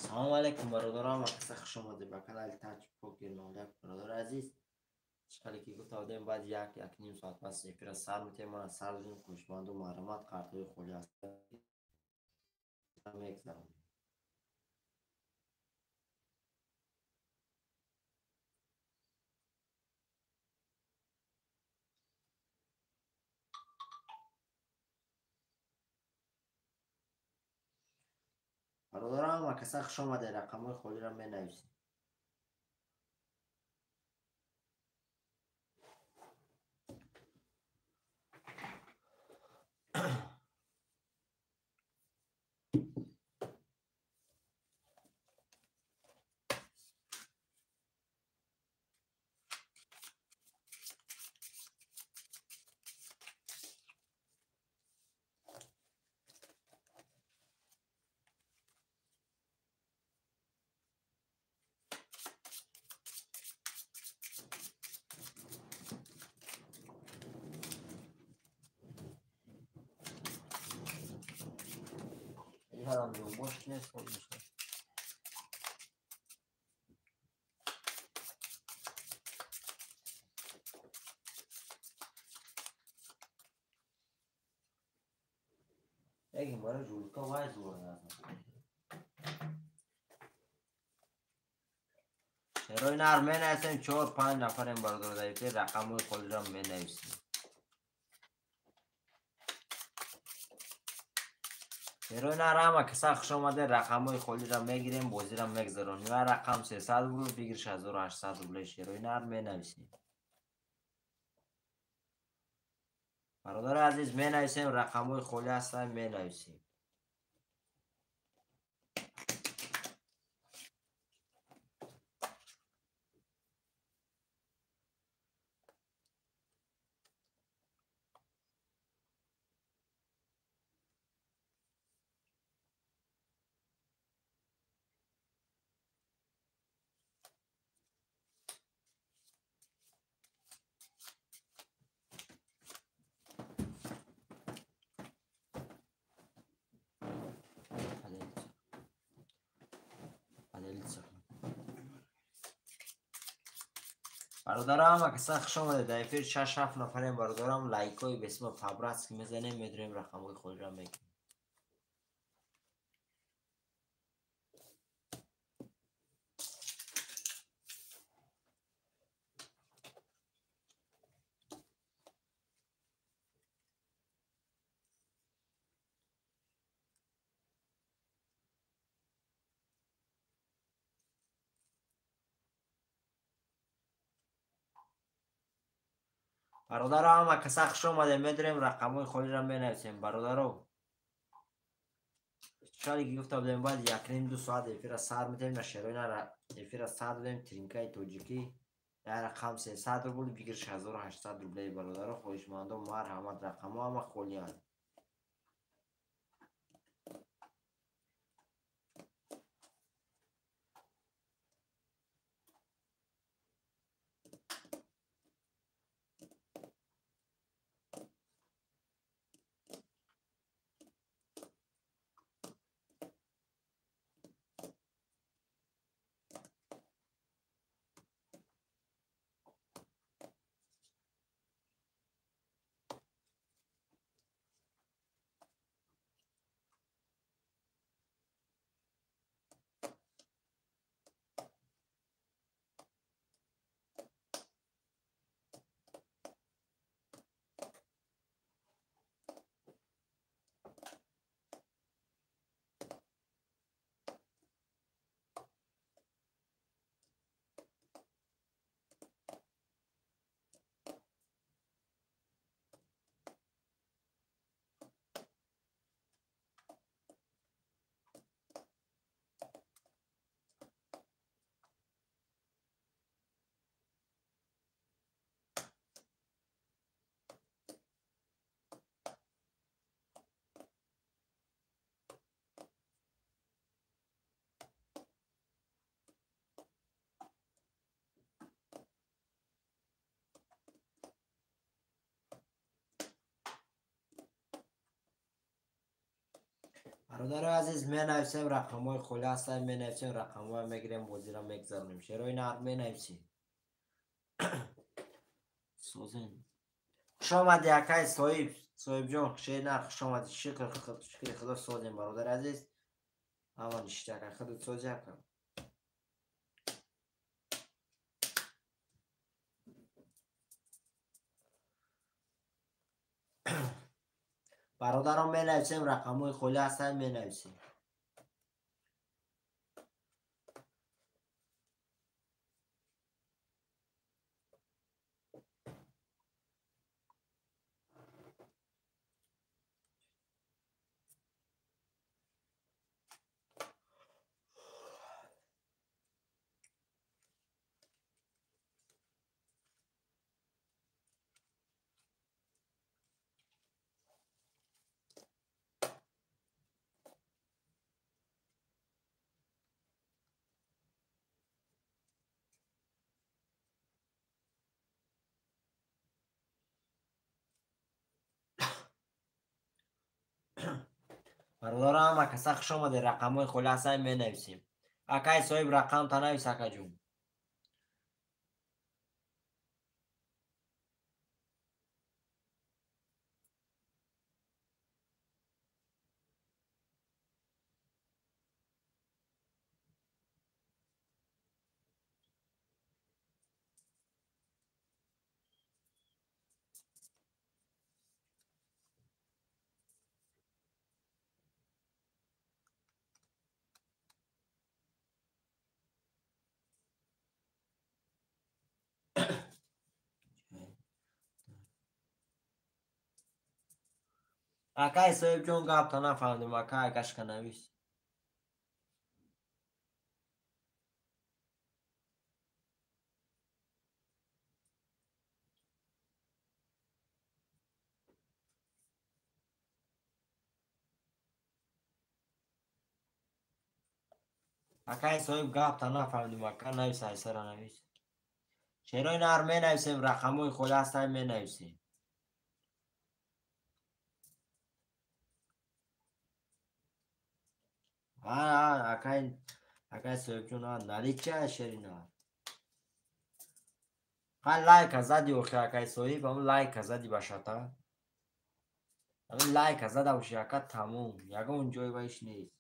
Салом алейкум бародарам, ва хуш омадед ба канали Таҷ Покер 01. Бародари азиз, чӣ ки гуфта будем, баъд 1-1.5 соат пас эфира сар метем. Мана сар додем, хушбанду марҳамат, қартҳои холӣ аст мегзаронем. Бародарам, ва каса хуш омадед, рақамҳои холиро менависем. Boş ne sormuşlar. Егин бара жулка вай зур lazım. Шерои нар менависем, 4-5 нафарем бародар дар эфир, рақамҳои холиро менависем. Шерои нар ҳама каса хуш омаде, рақамҳои холиро мегирем, бозиро мегзаронем. Ва рақам 300 рубл, бигир 6800 рубле. Шерои нар менависем. Бародари азиз, менависем, рақамҳои холӣ ҳастанд, менависем. Бародарам, каса хуш омадед дар эфир, 6-7 нафарем бародарам, лайкҳои бесима по-братски мезанем, медурем рақамҳои холиро мегирем. Бародаро, ҳама каса хуш омадем, медурем рақамҳои холиро менависем. Бародаро, чаре ки гуфта будем, баъд 1.5-2 соат эфира сар метем, на шерои нар эфира сар додем, тринкаи тоҷикӣ як рақам 300 рубл, бигир 6800 рубле. Бародаро, хоҳишмандо, марҳамат, рақамҳо ҳама холианд. Бародарои азиз, менависем рақамҳои холӣ ҳастанд, менависем рақамҳоя мегирем, бозиро мегзаронем. Шерои нар менависем. Созем. Хуш омадӣ, акай соҳиб, соҳибҷон, шери нар, хуш омадӣ. Шукри худо созем, бародари азиз. Ҳама ништа, ака, худат сози, ака. Бародарон, менависем рақамҳои холӣ ҳастанд, менависем. Бародарон, ҳама каса хуш омадед, рақамҳои холӣ ҳастанд, менависем. Акай соҳиб, рақам та навис, акаҷон. Акай соҳибҷон, гапта нафаҳмидем, ака, гашка навис. Акай соҳиб, гапта нафаҳмидем, ака, навис, айсара навис. Шерои нар менависем, рақамҳои холӣ ҳастанд, менависем. Акай, акай соҳибҷон, налича шери нар. Ха лайка зади охи, акай соҳиб, ҳамун лайка зади башата. Ҳамун лайка зада боши, ака, тамом. Ягон ҷой вайш нест.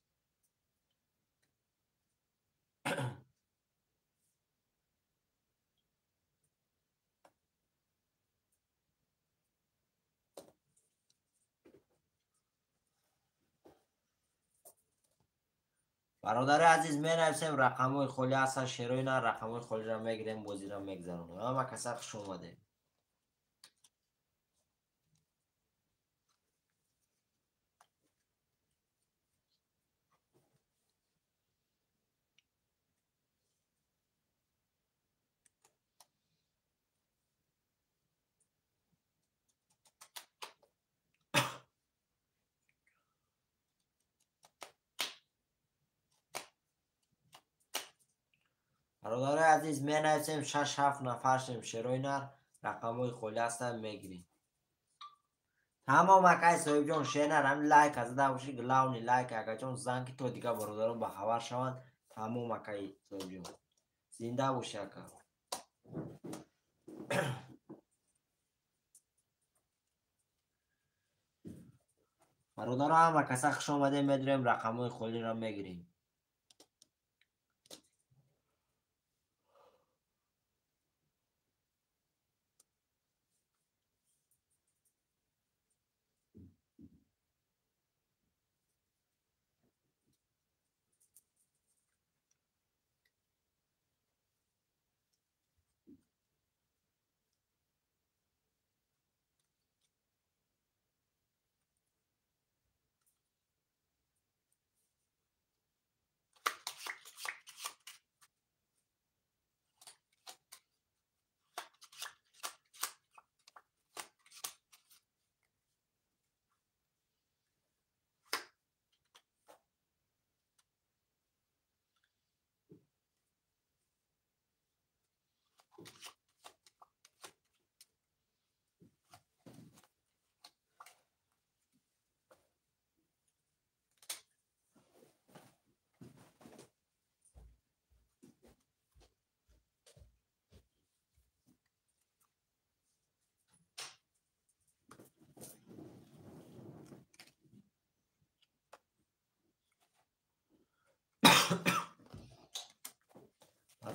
Бародари азиз, менависем рақамҳои холӣ ҳастанд, шерои нар, рақамҳои холиро мегирем, бозиро мегзаронем. Ҳама каса хуш омадед. Бародарои азиз, менависем, 6-7 нафар шем, шерои нар, рақамҳои холӣ ҳастанд, мегирем. Тамом, акай соҳибҷон, шернар, ҳамин лайка зада бошӣ, главный лайк, акаҷон, зан ки то дигар бародарон ба хабар шаванд. Тамом, акай соҳибҷон. Зинда бошӣ, ака. Бародарон, ҳама каса хуш омадем, медурем, рақамҳои холиро мегирем.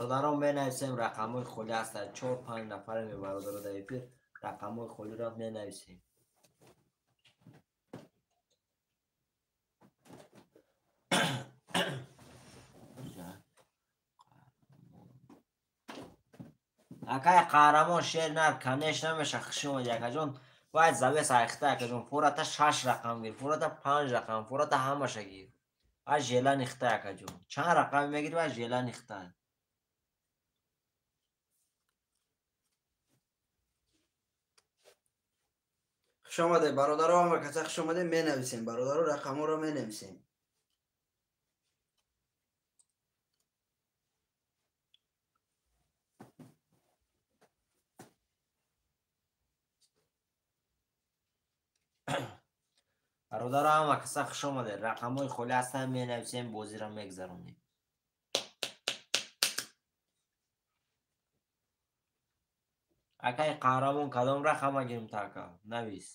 Бародарон менависем, рақамҳои холӣ ҳастанд. 4-5 нафаре мебародаро дар эфир, рақамҳои холиро менависем. Акай қаҳрамон шер нар, канеш намеша. Хуш омадӣ, акаҷон. Бояд завес айхта, акаҷон. Фурата 6 рақам гир, фурата 5 рақам, фурата ҳамаша гир. Ва жела нихта, акаҷон. Чанд рақам мегирӣ ва жела нихта. Хуш омадед, бародаро, ҳама каса хуш омадед. Менависем, бародаро, рақамҳоро менависем. Бародаро, ҳама каса хуш омадед. Рақамҳои холӣ ҳастанд, менависем, бозиро мегзаронем. Акай қаҳрамон, кадом рақама гирим та, ака? Навис.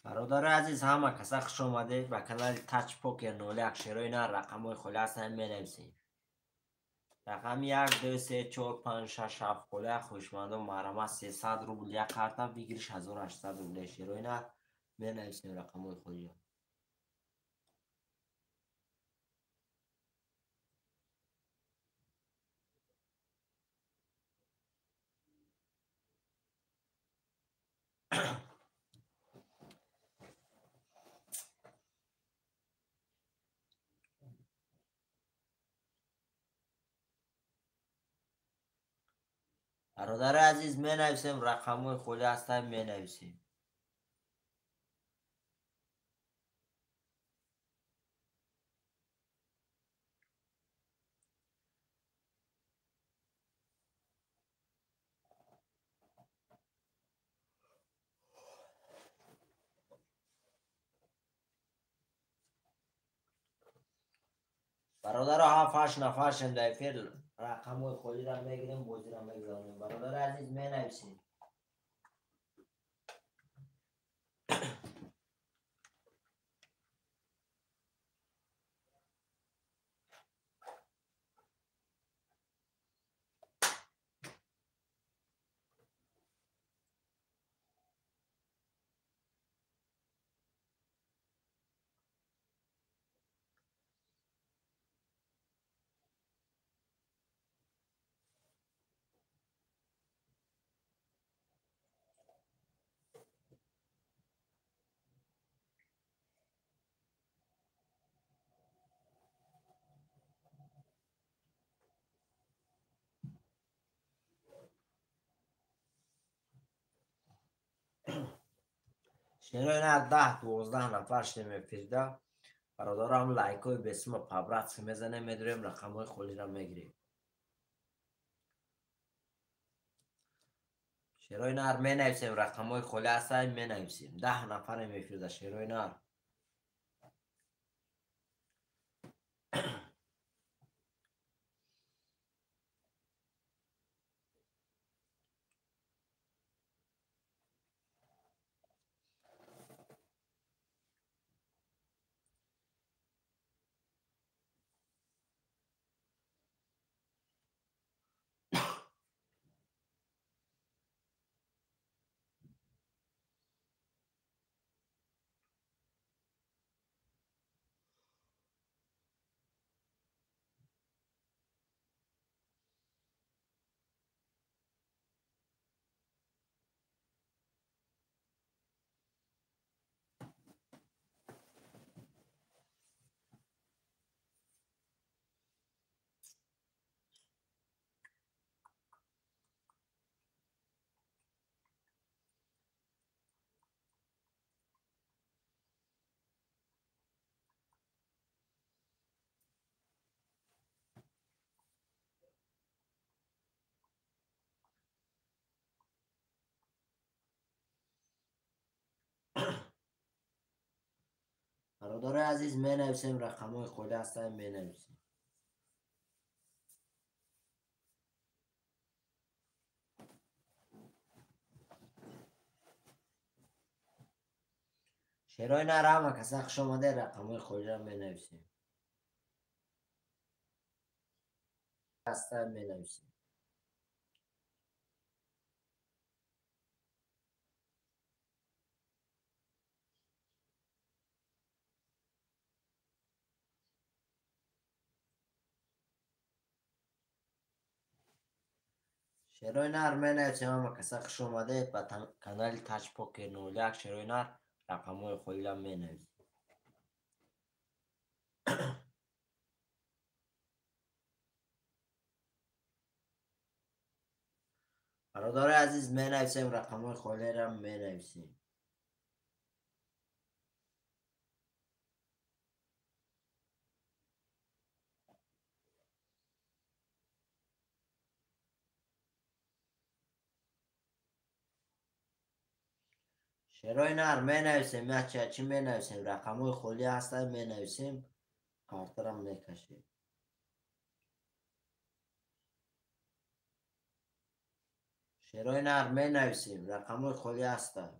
Бародари азиз, ҳама каса хуш омадед ба канали Тач Покер 01. Шерои нар, рақамҳои холӣ ҳастанд, менависем. Рақами 1, 2, 3, 4, 5, 6, 7 холия. Хоҳишмандон марҳамат, 300 рубл як карта, выигрыш 1800 рубле. Шерои нар, менависем рақамҳои холиро. Бародари азиз, менависем, рақамҳои холӣ ҳастанд, менависем. Бародаро, 7-8 нафар шем дар эфир, рақамҳои холиро мегирем, бозиро мегзаронем. Бародари азиз, менависем. Шерои нар, 10-12 нафар шудем эфирда. Бародаро, ҳам лайкҳои бесима по-братски мезанем, медурем, рақамҳои холиро мегирем. Шерои нар, менависем, рақамҳои холӣ ҳастанд, менависем. 10 нафарем эфирда, шерои нар. Бародарои азиз, менависем рақамҳои холӣ ҳастанд, менависем. Шерои нар, ҳама каса хуш омаде, рақамҳои холиро менависем. Ҳастанд, менависем. Шерои нар менависем, ҳама каса хуш омадед ба канали Тач Покер 01. Шерои нар, рақамҳои холиро менависем. Бародарои азиз, менависем рақамҳои холиро менависем. Шерои нар менависем, ячи менависем, рақамҳои холӣ ҳастанд, менависем, картарам мекашем. Шерои нар менависем, рақамҳои холӣ ҳастанд.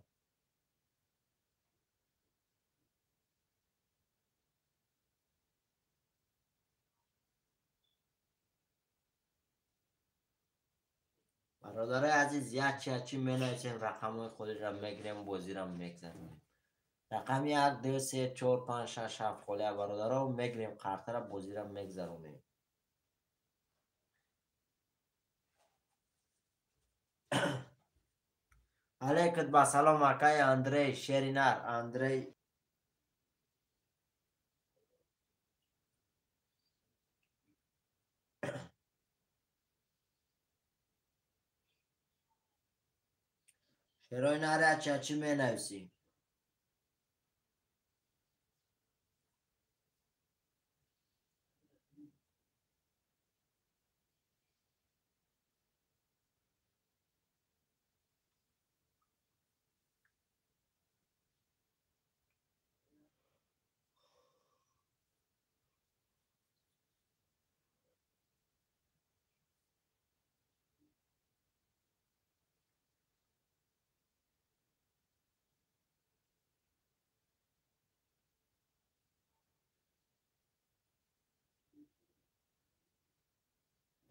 Бародарои азиз, ячи менависем, рақамҳои холиро мегирем, бозиро мегзаронем. Рақами 1, 2, 3, 4, 5, 6, 7 холия бародаро мегирем, картара бозиро мегзаронем. Алейкум ба салом акаи Андрей Шеринар, Андрей. Шерои нар, ячи менависӣ.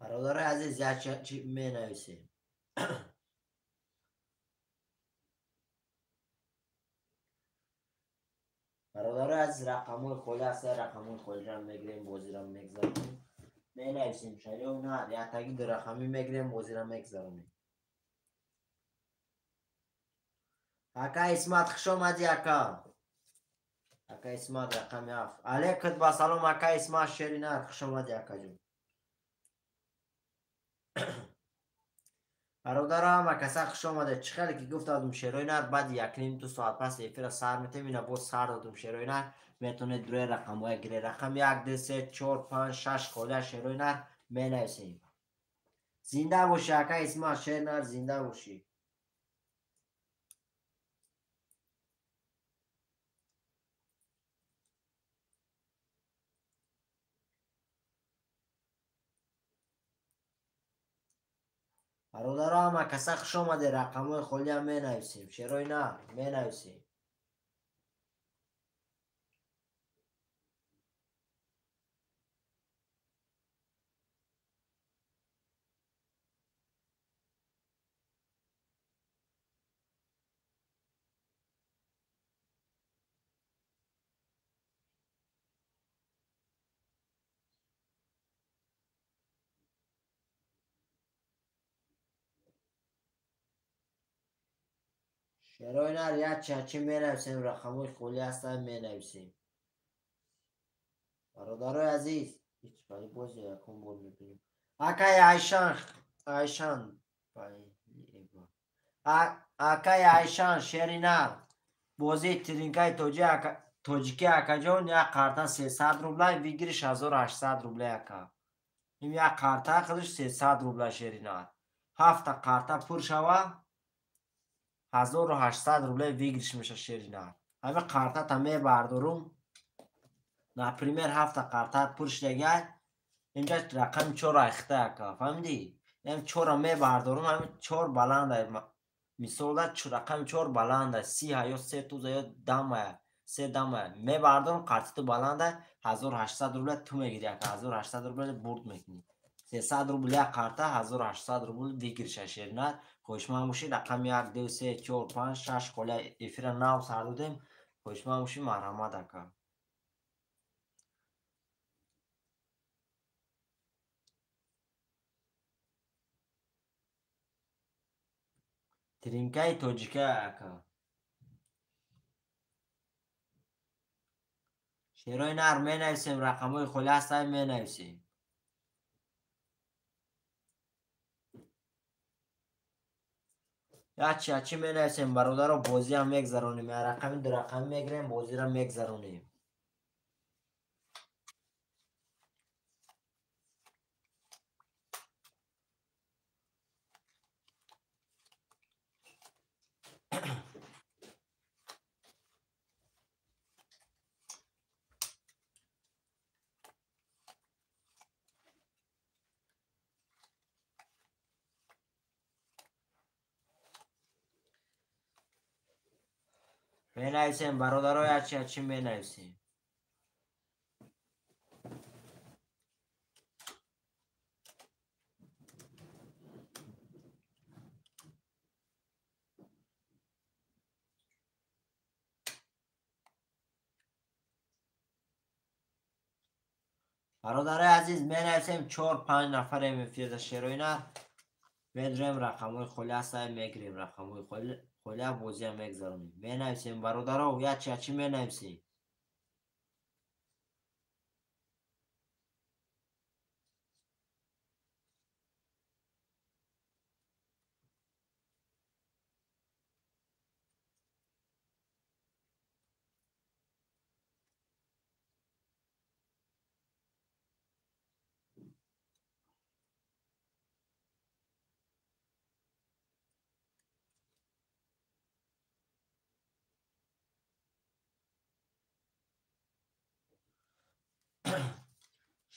Бародарои азиз, ячи менависем. Бародарои азиз, рақамҳои холӣ ҳастанд, рақамҳои холиро мегирем, бозиро мегзаронем. Менависем шерои нар, ятаги ду рақамӣ мегирем, бозиро мегзаронем. Ака Исмат, хуш омадӣ ака. Ака Исмат, рақами 7. Алейкум ба салом ака Исмат Шеринар, хуш омадӣ акаҷон. Бародаро, ҳама каса хуш омадед. Чӣ хеле ки гуфтадум, шерои нар баъди 1,5-2 соат пас эфира сар метем, ина боз сар додум. Шерои нар метавонед дурои рақамҳоя гиред. Рақами 1, 2, 3, 4, 5, 6 холия шерои нар менависем. Зинда бошӣ ака Исмат Шеринар, зинда бошӣ. Бародаро, ҳама каса хуш омадед, рақамҳои холиам менависем. Шерои нар менависем. Шерои нар, ячи менависем, рақамҳои холӣ ҳастанд, менависем. Бародарои азиз, ҳеҷ вале боз якум бор мебинем. Акаи Айшан, Айшан, акаи Айшан Шеринар, бозии тиринкаи тоҷики акаҷон, як карта 300 рубла, выигрыш 1800 рубла ака. Ин як карта худаш 300 рубла Шеринар. 7 карта пур шава, 1800 рубла выигрыш меша Шеринар. Ҳами картата мебардорум. Например, ҳафта қартат пур шудагай, инҷа рақами чор айхта ака, фаҳмидӣ? Ям чорро мебардорум, ҳамин чор баланда. Мисолда рақами чор баланда, си ё се туза ё дамая, се дамая. Мебардорум, қарти ту баланда, 1800 рубля ту мегири ака, 1800 рубля бурд мекунӣ. 300 рубл як қарта, 1800 рубл выигрыша шеринар. Хоҳишманд бошед, рақами 1, 2, 3, 4, 5, 6 холя эфира нав сар додем. Хоҳишманд бошед, марҳамат ака. Тринкаи тоҷика ака. Шерои нар менависем, рақамҳои холи ҳастанд менависем. Ячи ячи менависем бародаро, бозиам мегзаронем. Рақами ду рақамӣ мегирем, бозиро мегзаронем. Менависем бародаро, ячи ячи менависем. Бародарои азиз, менависем 4-5 нафарем эфирда шерои нар. Медурем рақамҳои холи ҳастанд, мегирем рақамҳои холи, бозиам мегзаронем. Менависем бародаро, ячи ячи менависем.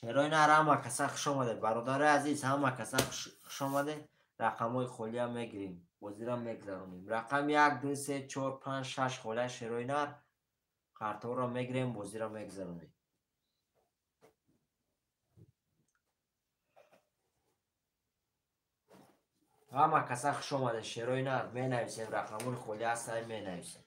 Шерои нар, ҳама каса хуш омаде. Бародарои азиз, ҳама каса хуш омаде. Рақамҳои холиам мегирем, бозиро мегзаронем. Рақами 1, 2, 3, 4, 5, 6 холия шерои нар. Қартҳоро мегирем, бозиро мегзаронем. Ҳама каса хуш омаде шерои нар. Менависем, рақамҳои холи ҳастанд, менависем.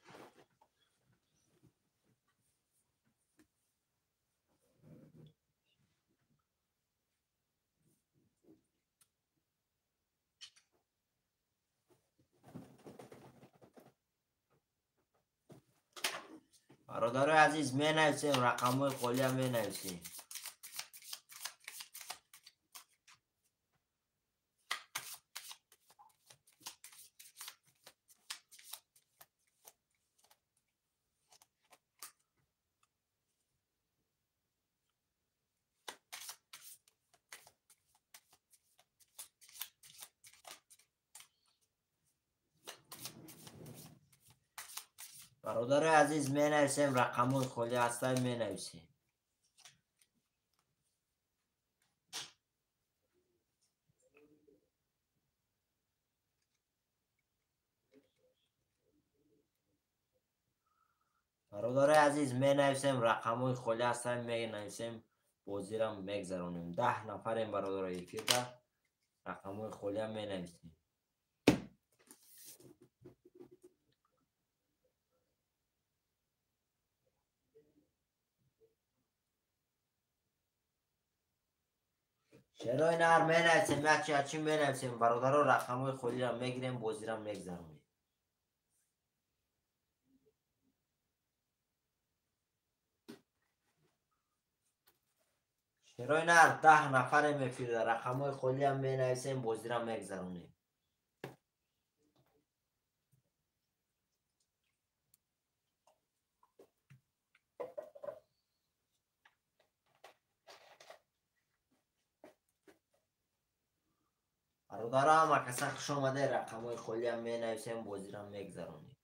Бародарои азиз, менависем, рақамҳои холиам менависем. Бародарои азиз, менависем, рақамҳои холи ҳастанд, менависем. Бародарои азиз, менависем, рақамҳои холи ҳастанд, менависем, бозиро мегзаронем. 10 нафарем бародарои эфирда, рақамҳои холиам менависем. Шерои нар менависем, ячи ячи менависем. Бародаро, рақамҳои холиро мегирем, бозиро мегзаронем. Шерои нар, 10 нафарем эфирда, рақамҳои холиам менависем, бозиро мегзаронем. Бародаро, ҳама каса хуш омаде, рақамҳои холиам менависем, бозиро мегзаронем.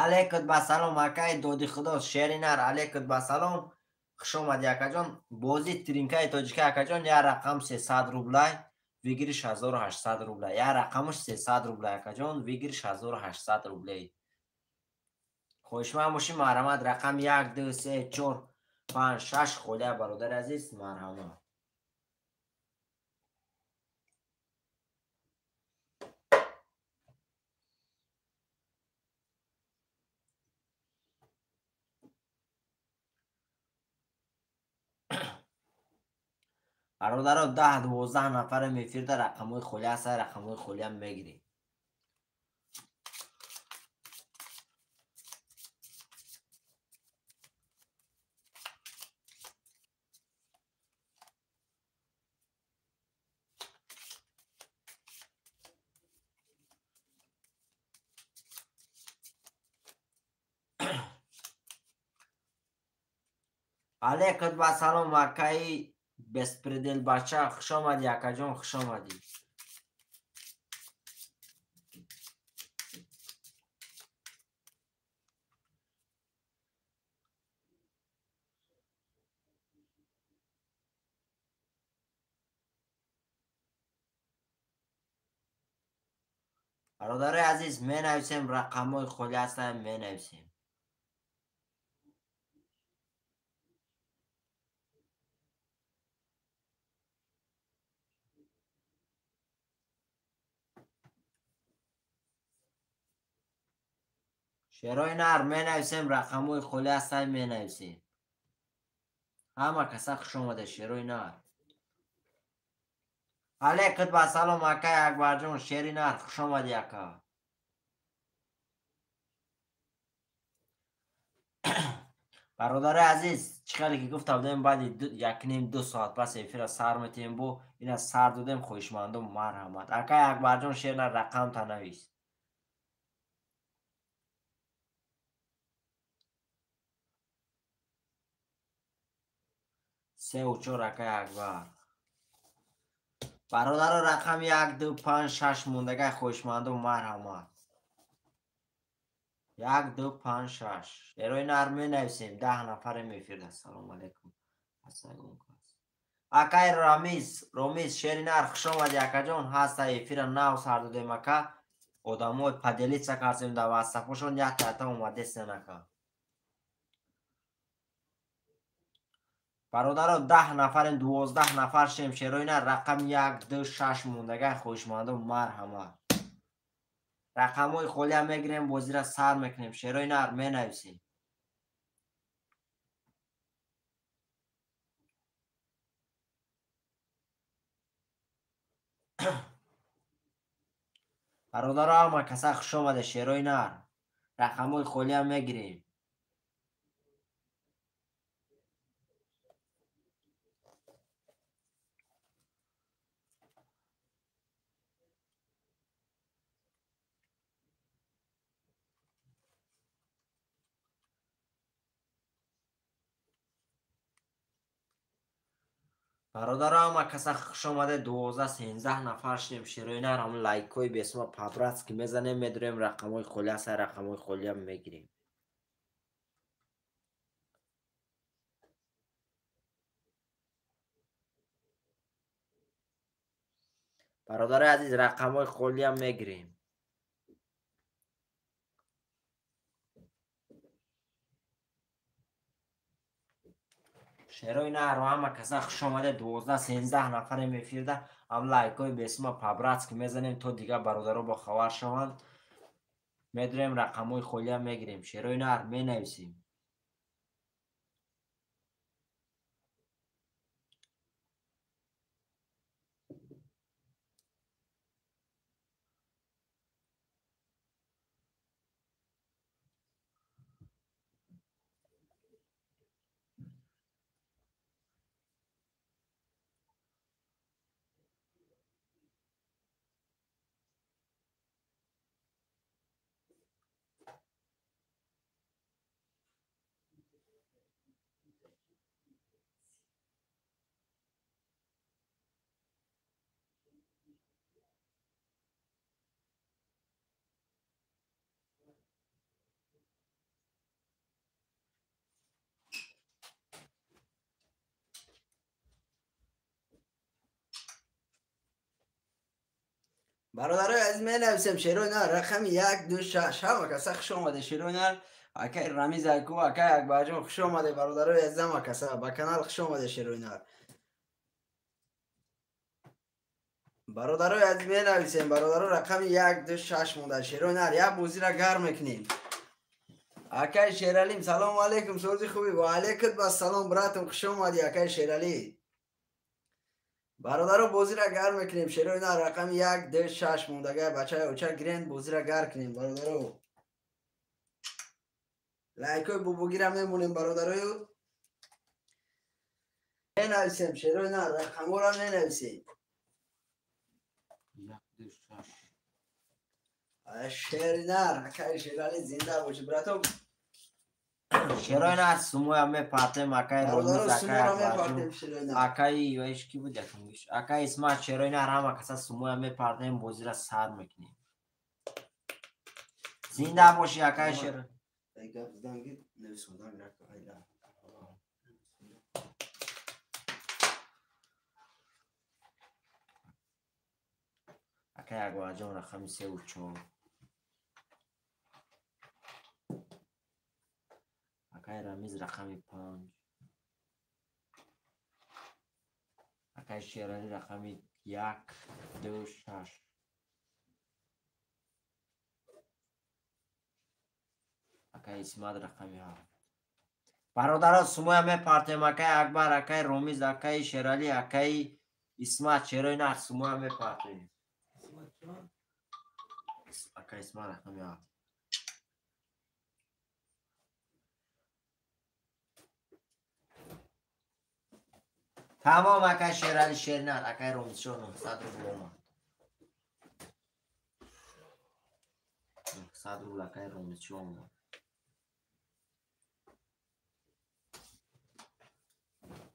Алейкум ба салом акаи доди худо шери нар, алейкум ба салом. Хуш омадӣ акаҷон. Бозии тринкаи тоҷика акаҷон як рақам 300 рублай, выигрыш 1800 рублай. Як рақамаш 300 рублай акаҷон, выигрыш 1800 рублей. Хоҳишманд бошӣ марҳамат рақам 1 2 3 4 5 6 холия бародари азиз марҳамат. Бародаро 10-12 нафарем эфирда рақамҳои холӣ ҳастанд, рақамҳои холиам мегирем. Алейкум ба салом акаи беспредел бача, хуш омадӣ акаҷон, хуш омадӣ. Бародарои азиз менависем рақамҳои холӣ ҳастанд, менависем. Шерои нар менависем, рақамҳои холӣ ҳастанд, менависем. Ҳама каса хуш омада шерои нар. Алейкум ба салом акаи Акбарҷон, шери нар, хуш омадӣ ака. Бародарои азиз, чӣ хеле ки гуфта будем, баъди 1.5-2 соат пас эфира сар метиҳем, бо ина сар додем, хоҳишмандон марҳамат. Акаи Акбарҷон, шери нар рақамта навис. Се ва чор акаи Акбар. Бародаро рақами 1 2 5 6 мондагай хоҳишмандон марҳамат. 1 2 5 6. Шерои нар менависем, 10 нафарем эфирда. Салом алейкум. Акаи Рамиз, Ромиз шери нар хуш омадӣ акаҷон. Ҳаста эфира нав сар додем ака. Одамои поделиться кардем дар ватсапошон, якта омадестен ака. Бародаро 10 нафарем, 12 нафар шем, шерои нар рақами 1 2 6 мондагай хоҳишмандон марҳамат. Рақамҳои холиам мегирем, бозира сар мекунем, шерои нар менависем. Бародаро ҳама каса хуш омада шерои нар. Рақамҳои холиам мегирем. Бародаро ҳама каса хуш омада, 12-13 нафар шудем, шерои нар ҳам лайкҳои бесума по-братски мезанем, медурем рақамҳои холӣ ҳастанд, рақамҳои холиам мегирем. Бародарои азиз рақамҳои холиам мегирем. Шерои нар ҳама каса хуш омада, 12-13 нафарем эфирда, ҳам лайкҳои бесума по-братски мезанем, то дигар бародаро бохабар шаванд. Медурем рақамҳои холиам мегирем. Шерои нар менависем. Бародарои азиз, менависем шерои нар рақами 1 2 6. Ҳама каса хуш омаде шерои нар. Акай Рамиз аку, акай Акбарҷон хуш омаде бародарои азиз, ҳама каса ба канал хуш омаде шерои нар. Бародарои азиз, менависем бародаро рақами 1 2 6 монда шерои нар. Як бозиро гарм мекунем. Акай Шералим, салому алейкум, сози хуби? Ва алейкум ассалом, братам, хуш омадӣ акай Шералӣ. Бародаро бозиро гарм мекунем шерои нар рақами 1 2 6 мондагай. Бачаи оча гирен, бозиро гарм кунем бародаро. Лайкои бобогира мемонем бародарою. Менависем шерои нар рақамҳоро менависем. 1 2 6. Шери нар, акай Шерали, зинда бошӣ братом. Шерои нар сумоя мепартем акай Ромиз, акай Акбарҷон, акай ваиш ки буд якумгиш, акай Исмат. Шерои нар ҳама каса сумоя мепартем, бозиро сар мекунем. Зинда бошӣ акай Шер. Акай Акбарҷон рақами 3 ва 4. Акай Рамиз рақами 5. Акай Шерали рақами 1 2 6. Акай Исмат рақами 7. Бародаро сумоя мепартем акай Акбар, акай Ромиз, акай Шерали, акай Исмат. Шерои нар сумоя мепартем. Акай Исмат рақами 7. Тамом акай Шерали, Шернар, акай Ромизшо 900 рубл омад. 900 рубл акай Ромизшо омад.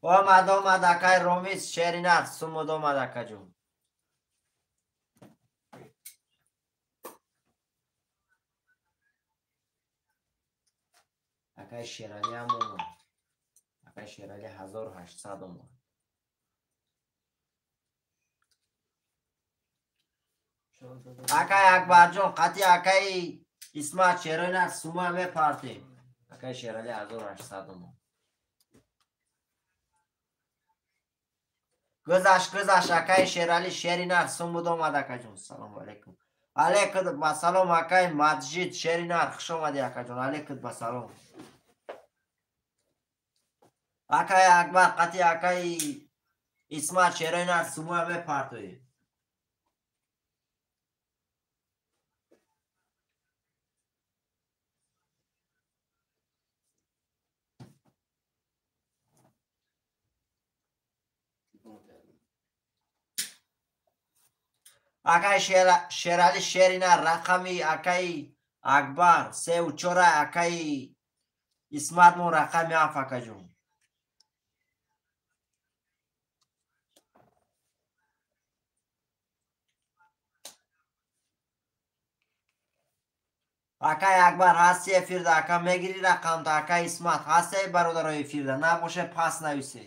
Омад, омад акай Ромиз, Шеринар, сумуд омад акаҷон. Акай Шерали ҳам омад. Акай Шерали 1800 омад. Акай Акбарҷон қатъи акай Исмат шерои нар сума мепартем. Акай Шерали 1800 омад. Гузашт, гузашт акай Шерали, шери нар сум буд омад акаҷон. Салому алейкум. Алейкум ба салом акай Маджид, шери нар, хуш омадӣ акаҷон. Алейкум ба салом. Акай Акбар қатъи акай Исмат шерои нар сумоя мепартоем. Акай Шерали, шерина рақами акай Акбар 3 ва 4, акай Исмат мо рақами 7 акаҷон. Акай Акбар ҳасти эфирда, ака мегири рақамта, акай Исмат ҳасте бародарои эфирда, набоше пас нависе.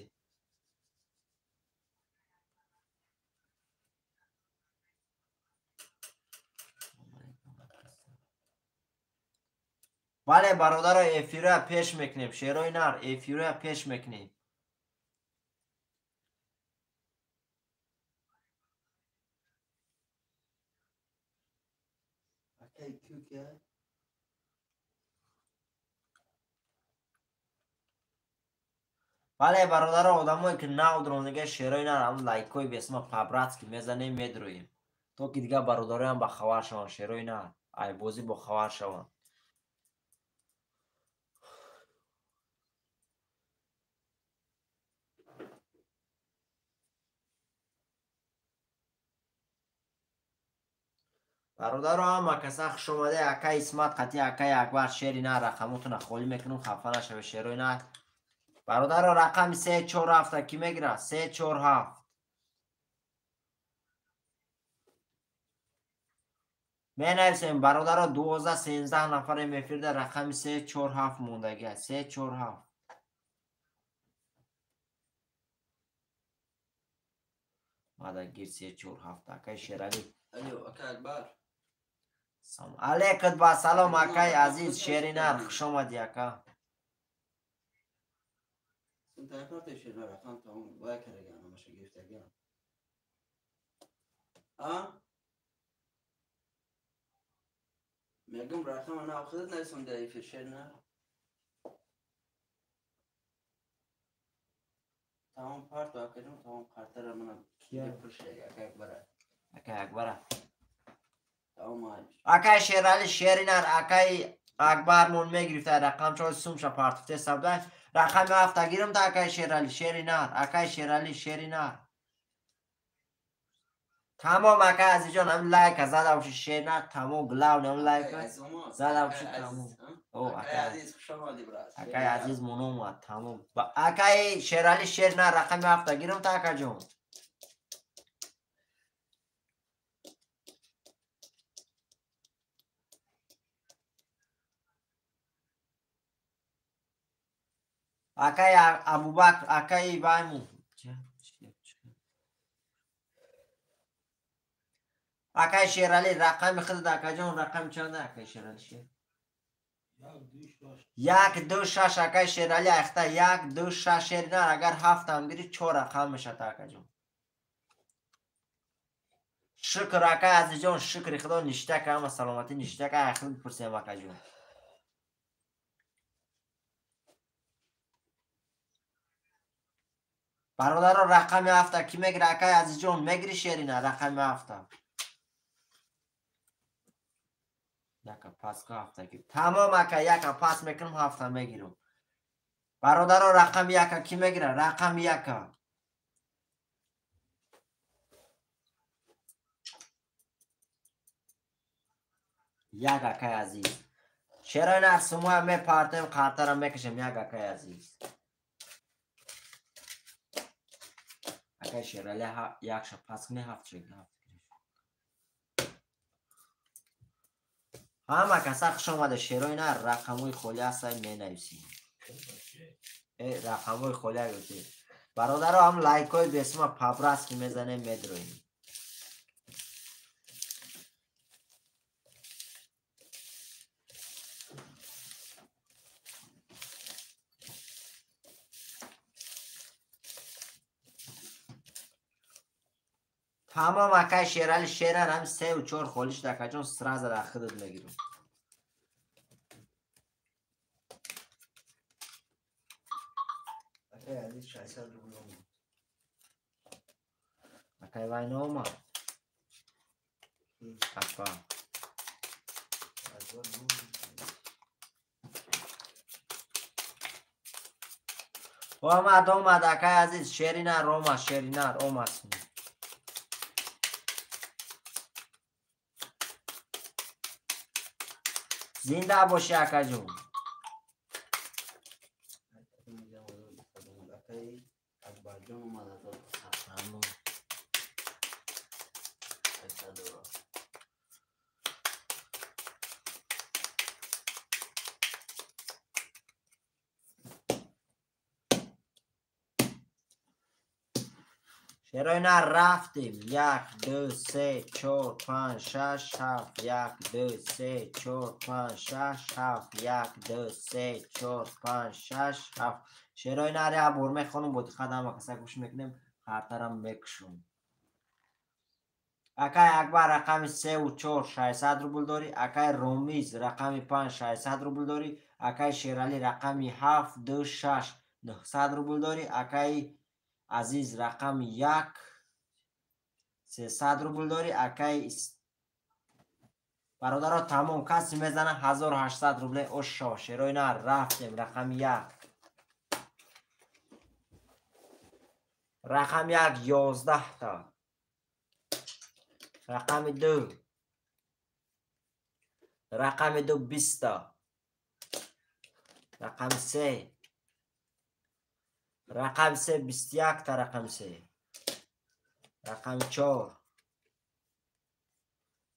Бале бародаро эфироя пеш мекунем, шерои нар эфироя пеш мекунем. Бале бародаро, одамое ки нав дига шерои нар ҳам лайкҳои бесма по-братски мезанем, медроем, то ки дигар бародароям ба хабар шаванд, шерои нар айбозӣ бо хабар шаванд. Бародаро ҳама каса хуш омаде. Акай Исмат қатъи акай Акбар шери нар рақамотона холӣ мекунам, хафа нашавед шерои нар. Бародаро рақами 3 4 7 ки мегирад? 3 4 7. Менависем бародаро 12 13 нафарем эфирда рақами 3 4 7 мондагиа. 3 4 7. Мадагир 3 4 7 акай Шерали. Алло, ака Акбар. Алейкум ба салом акай азиз Шеринар, хуш омадӣ ака. Мегум рақама на худат нависам дар эфир Шеринар. Тамом парту акаҷон, тамом қартара мана пуршега ака Акбара. Акай Акбара. Акай Шерали Шеринар, акай Акбармон мегирифта рақам чор сумша партуфте сабда. Рақами ҳафта гирам та акай Шерали Шеринар, акай Шерали Шеринар. Тамом акай азизҷон, ҳам лайка зада боши Шеринар, тамом главный ҳам лайка зада боши тамом. О, акай азиз хуш омадӣ брат. Акай азиз мон омад, тамом. Акай Шерали Шеринар рақами ҳафта гирам та акаҷон. Акай Абубакр, акай Байму. Акай Шерали рақами худат акаҷон, рақами чанда акай Шерали шер? 1 2 6 акай Шерали ахта 1 2 6 Шеринар, агар ҳафтам гири 4 рақам мешад акаҷон. Шукр акай азизҷон, шукри Худо ништак, ҳама саломатӣ ништак, ахир бипурсем акаҷон. Бародаро рақами ҳафта ки мегири акай азизҷон, мегири Шерина рақами ҳафта. Яка пас ка ҳафта гир. Тамом ака, яка пас мекунам ҳафта мегирам. Бародаро рақами яка ки мегира? Рақами яка. Як акай азиз. Шерина сумоя мепартем, қартара мекашем як акай азиз. Акай Шерали якша пас кунӣ ҳафт шуд. Ҳама каса хуш омада Шерина, рақамҳои холӣ ҳастай менависем. Рақамҳои холӣ гуфтем. Бародаро ҳам лайкҳои бесума пабраски мезанем медроем. Тамом акай Шерали Шерар ҳам 3 ва 4 холӣ шуд акаҷон, сразу дар худат мегирам. Акай азиз 600 рубл омад. Акай вайна омад. Апа. Омад, омад акай азиз Шеринар омад, Шеринар омад. Зинда бошӣ акаҷон. Шероина рафтем. 1 2 3 4 5 6 7 1 2 3 4 5 6 7 1 2 3 4 5 6 7. Шероина як бор мехонам, бо диққат ҳама каса гӯш мекунем, хартарам мекушам. Акай Акбар рақами 3 ва 4 600 рубл дорӣ, акай Ромиз рақами 5 600 рубл дорӣ, акай Шерали рақами 7 2 6 900 рубл дорӣ, акай азиз рақами 1 300 рубл дорӣ, акай бародаро тамом каси мезана 1800 рубле ошо. Шероина рафтем рақами 1. Рақами 1 11 та. Рақами 2. Рақами 2 20 та. Рақами 3. Рақами 3 21 та. Рақами 3. Рақами 4.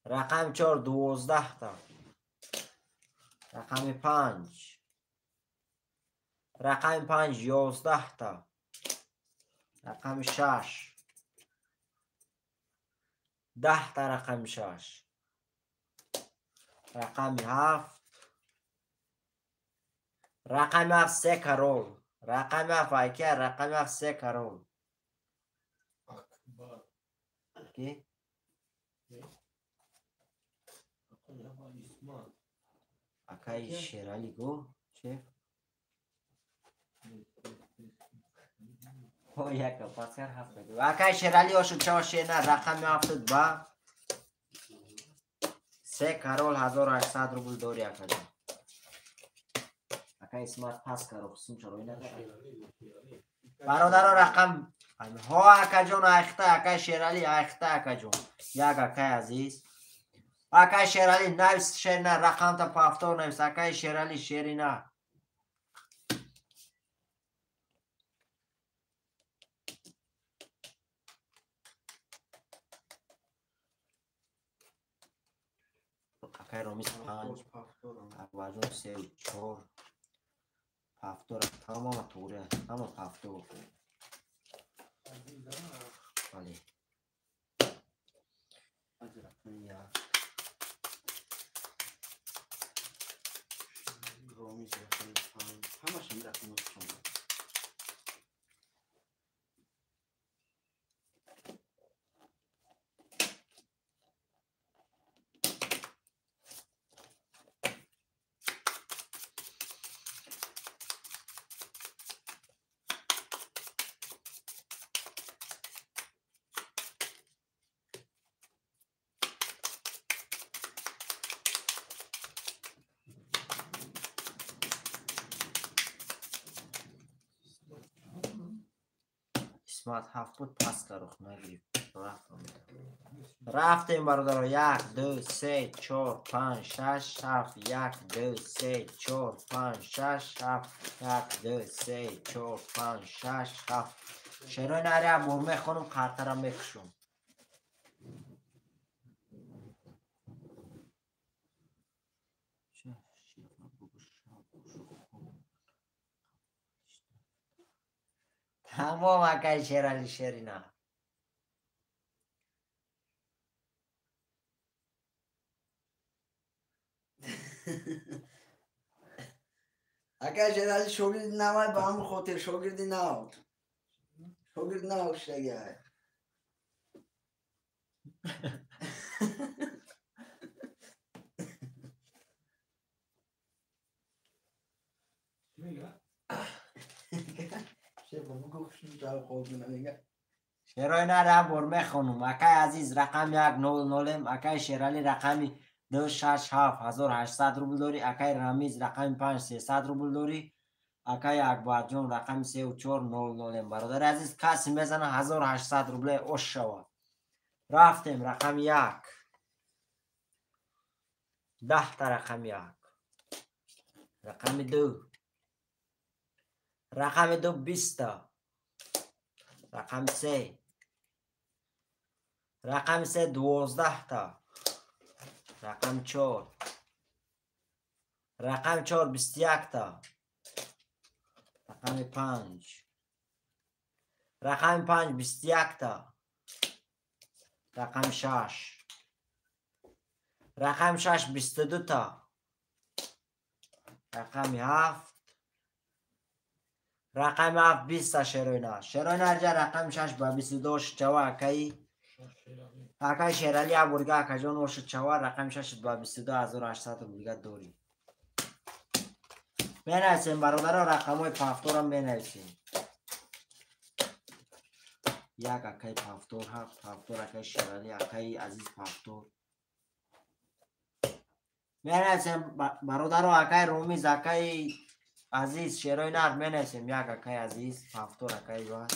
Рақами 4 12 та. Рақами 5. Рақами 5 11 та. Рақами 6. 10 та рақами 6, рақами 7, рақами 7, се король, рақами 7, айка, рақами 7, се король. Акбар. Ки? Рақами 7 Исмат. Акаи Шерали го шеф. Яка паскар ҳафт. Акаи Шерали, ошу чор шена, рақами ҳафтуд ба се король, 1800 рубл дори, акаҷон. Акаи Исмат пас каро хусум чарои надорад. Бародаро, рақам ҳо, акаҷон, айхта, акаи Шерали, айхта, акаҷон, як акаи азиз, акаи Шерали, навис, шерина, рақамта повтор навис, акаи Шерали, шерина. Акаи Ромис панҷ, Акбарҷон сеу чор, повтор, тамома туғри, ҳама повтор. Бале, як. Ромис рақами 5, ҳамаш ҳамин рақамҳо шумо. Исмат ҳафт буд, пас карох нагирифт. Рафтем, бародаро: як, ду, се, чор, панҷ, шаш, ҳафт, як, ду, се, чор, панҷ, шаш, ҳафт, як, ду, се, чор, панҷ, шаш, ҳафт. Шерои нари як бор мехонам, қартара мекушам. Тамом, акаи Шерали, шерина. Акаи Шерали шогирди навай, ба ҳамин хотир шогирди нав. Шогирди нав шудагиай. Мега? Шерои нар як бор мехонум. Акаи азиз, рақами як, нол нолем. Акаи Шерали, рақами ду, шаш, ҳафт, 1800 рубл дорӣ. Акаи Рамиз, рақами панҷ, 300 рубл дорӣ. Акаи Акбарҷон, рақами сеу чор, нол нолем. Бародари азиз, касе мезана, 1800 рубле ош шавад. Рафтем: рақами як, 10 та рақами як, рақами ду, рақами ду, 20 та, рақами се, рақами се, 12 та, рақами чор, рақами чор, 21 та, рақами панҷ, рақами панҷ, 21 та, рақами шаш, рақами шаш, 22 та, рақами ҳафт, рақами ҳафт, 20 та. Шероина, шероина, арҷа, рақами шаш ба 22 шава, акаи акаи Шерали, як борга, акаҷон, ошуд шава, рақами шашт ба 22, 1800 рублига дорӣ. Менависем, бародаро, рақамҳои повторам менависем. Як акаи повтор, ҳафт повтор, акаи Шерали, акаи азиз, повтор менависем, бародаро, акаи Ромиз, акаи азиз, шерои нар, менависем. Як акаи азиз, повтор, акаи вас.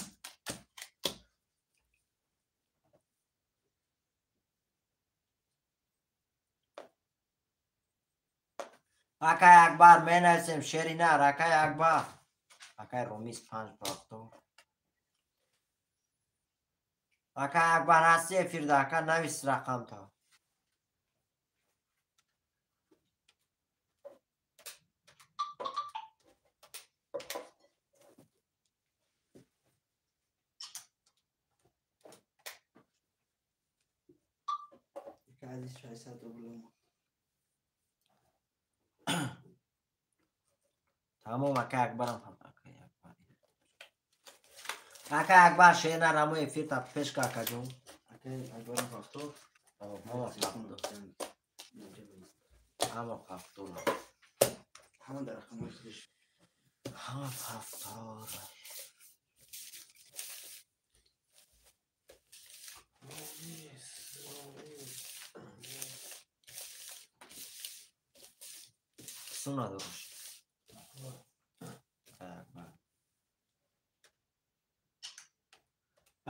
Акаи Акбар, менависем, шери нар, акаи Акбар, акаи Ромиз, панҷ повтор. Акаи Акбар, ҳасти эфирда, ака, навис рақамта. Акай азиз 600 рубл омад. Тамом акай Акбарам акай Акбар. Акай Акбар шер нар ҳамои эфир та пеш ка акаҷон. Акай Акбарам 70. Ҳама 70. Ҳама 70. Ҳама дар рақамҳои ҳама 70. Сум надораш.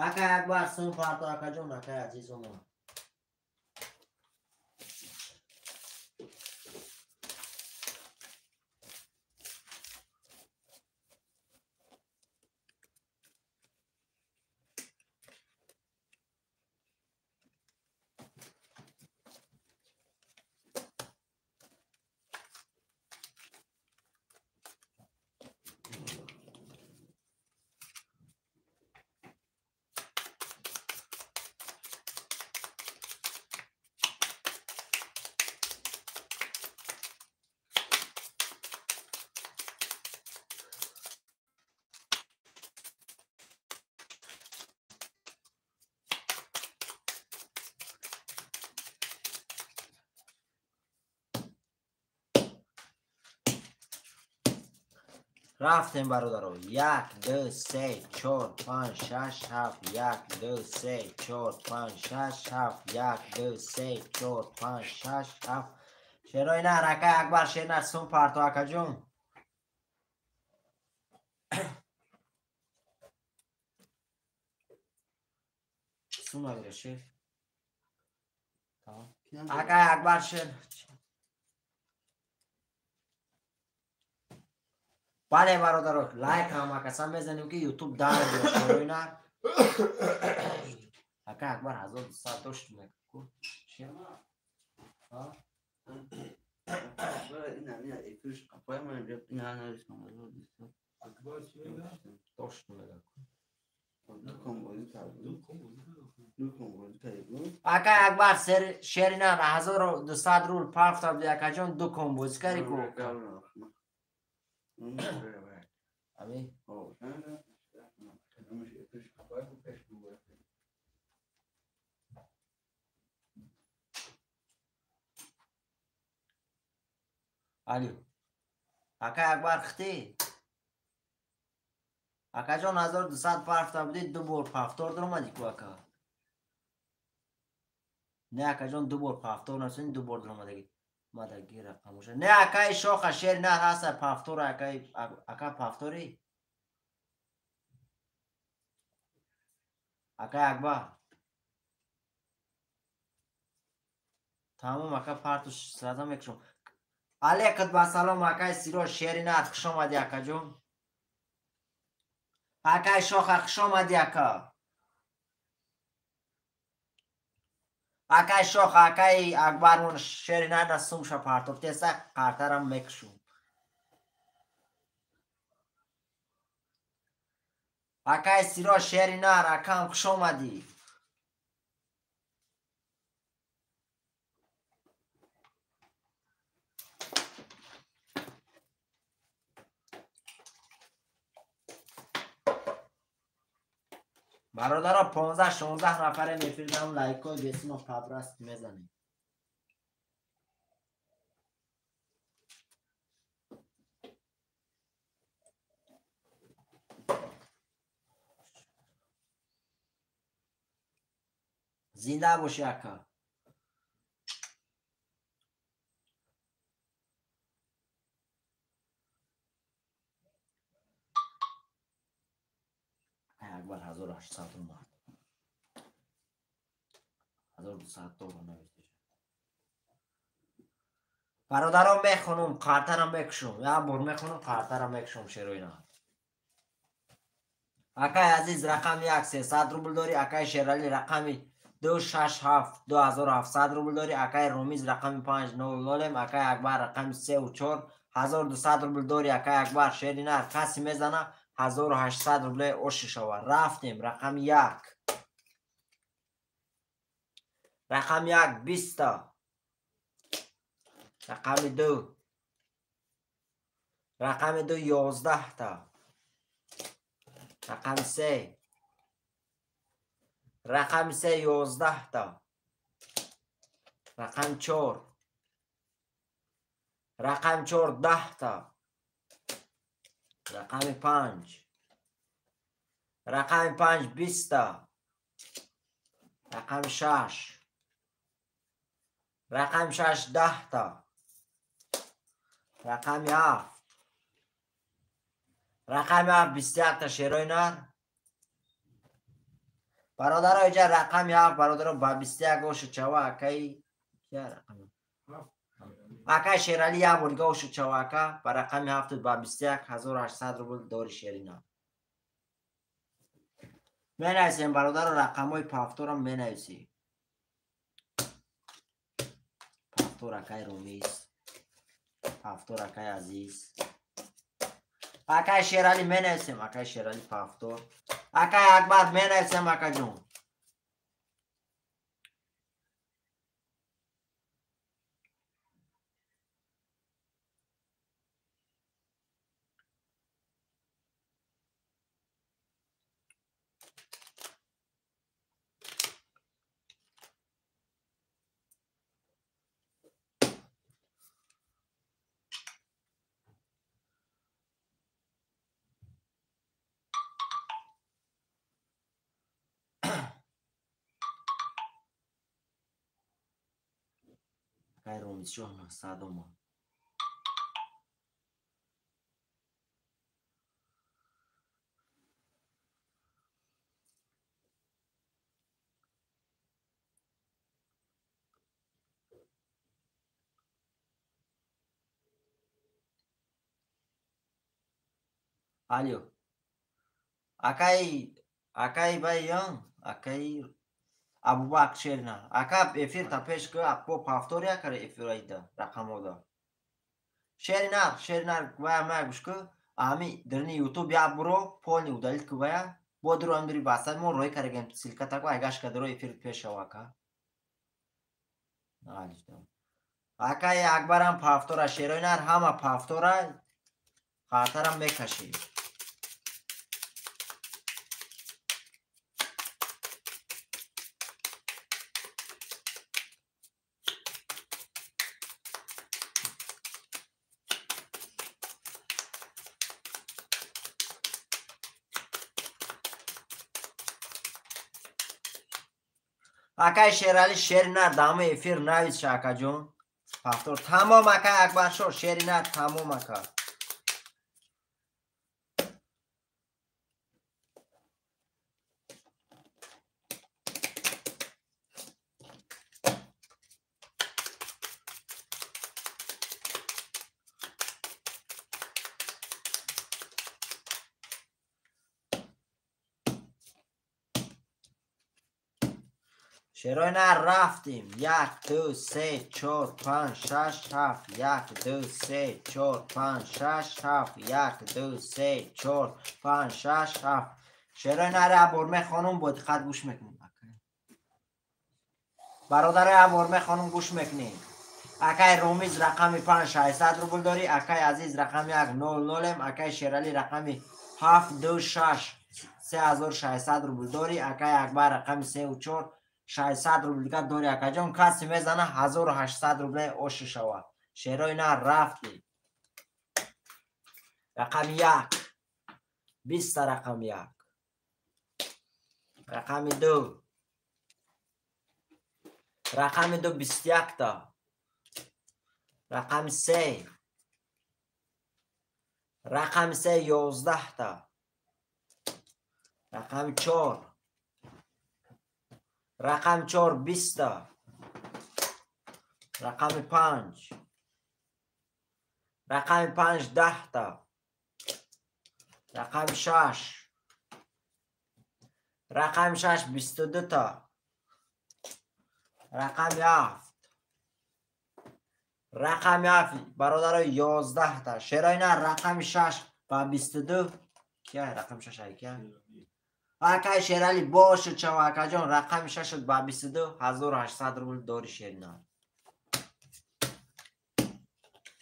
Акай Акбар сум парто акаҷон акай азизумон. Рафтем бародаро. 1 2 3 4 5 6 7 1 2 3 4 5 6 7 1 2 3 4 5 6 7. Шерои нар акай Акбар шер нар сум парто акаҷон. Сум надора шер. Тамом. Акай Акбар шер. Бале бародаро, лайк ҳама каса мезанем ки ютуб дар шерои нар. Акай Акбар 1200 дошт мекунад. Шер? Ҳа? Акбар чӣ мегӯяд? Дошт мегӯяд. Акай Акбар шери нар 1200 рубл парфта буди акаҷон ду ком бозӣ карди ку. Ами? Алё. Акай Акбар хитӣ? Акаҷон 1200 парфта буди ду бор пафтор дуромадӣ ку ака? Не акаҷон ду бор пафтор насуни ду бор дуромадагӣ. Мадаги рақамоша. Не акаи шоха шер нар ҳаста пафтор акаи ака пафтори? Акай Акбар. Тамом ака парту сраза мекушам. Алейкум ба салом акай Сироҷ шери нар хуш омадӣ акаҷон. Акай шоха хуш омадӣ ака. Акай шоха акай Акбармон шери нар на сумша партофтеса қартарам мекушум. Акай Сироҷ шери нар акам хуш омадӣ. Бародаро 15-16 нафаре мефирдам лайкҳои бесино қабраст мезанем. Зинда бошӣ ака. Акбар 1800 омад. 1200 доллар навишта. Бародарон мехонум, қартарам мекушум. Як бор мехонум, қартарам мекушум шерои нар. Акай азиз рақами 1 300 рубл дорӣ, акай Шерали рақами 2 6 7 2700 рубл дорӣ, акай Ромиз рақами 5 0 0, акай Акбар рақами 3 4 1200 рубл дорӣ, акай Акбар шери нар каси мезана 1800 рубле оши шава. Рафтем рақами 1. Рақами як 20та. Рақами ду. Рақами ду 11та. Рақами се. Рақами се 11та. Рақами чор. Рақами чор 10та. Рақами панҷ. Рақами панҷ 20та. Рақами шаш. Рақами шаш 10та. Рақами ҳафт. Рақами ҳафт 21та шерои нар. Бародаро иҷа рақами ҳафт бародаро ба 21 оши чава акаи рақами акаи Шерали як бор дига оши чава ака ба рақами ҳафт ба 21 1800 рубл дори шерина. Менависем бародаро рақамҳои пафторам менависӣ. Пафтор акаи Румиз, пафтор акаи Азиз, акаи Шерали менависем, акаи Шерали пафтор, акаи Акбар менависем акаҷон. Акаи Ромизшоҳ 900 омад. Алё. Акаи акаи баён, акаи Абубакр шерина. Ака эфир та пеш ки бо пафтор якара эфираида рақамода. Шеринар, шеринар вая мая гӯш ки ами дирни ютуб як буро полни удалит ки вая бо дуро ам дури басад мо рой карагем ссылка тако айгаш ка дуро эфир пеш шава ака. Акаи Акбарам пафтора шеринар ҳама пафтора хатарам мекашӣ. Акаи Шерали шеринар дами эфир навис акаҷон. Пафтор тамом акаи Акбаршоҳ шеринар тамом ака. Шерои нар рафтим. 1 2 3 4 5 6 7 1 2 3 4 5 6 7 1 2 3 4 5 6 7. Шерои нар як бор мехонум, бо диққат гӯш мекунем. Бародаро як бор мехонум, гӯш мекунем. Акаи Ромиз рақами 5 600 рубл дорӣ, акаи Азиз рақами 1 00, акаи Шерали рақами 7 2 6 3600 рубл дорӣ, акаи Акбар рақами 3 4 600 рубл дигар дори акаҷон. Касе мезана 1800 рубле оши шава. Шерои нар рафтӣ. Рақами 1 20 рақами 1. Рақами 2. Рақами 2 21та. Рақами 3. Рақами 3 11та. Рақами 4. Рақами 4 20та. Рақами 5. Рақами 5 10та. Рақами 6. Рақами 6 22та. Рақами 7. Рақами 7 бародаро 11та. Шерои нар рақами 6 ба 22. Кия рақами 6 ай кия? Акай Шерали бошад шава акаҷон, рақами шашад ба 22 1800 рубл дори шери нар.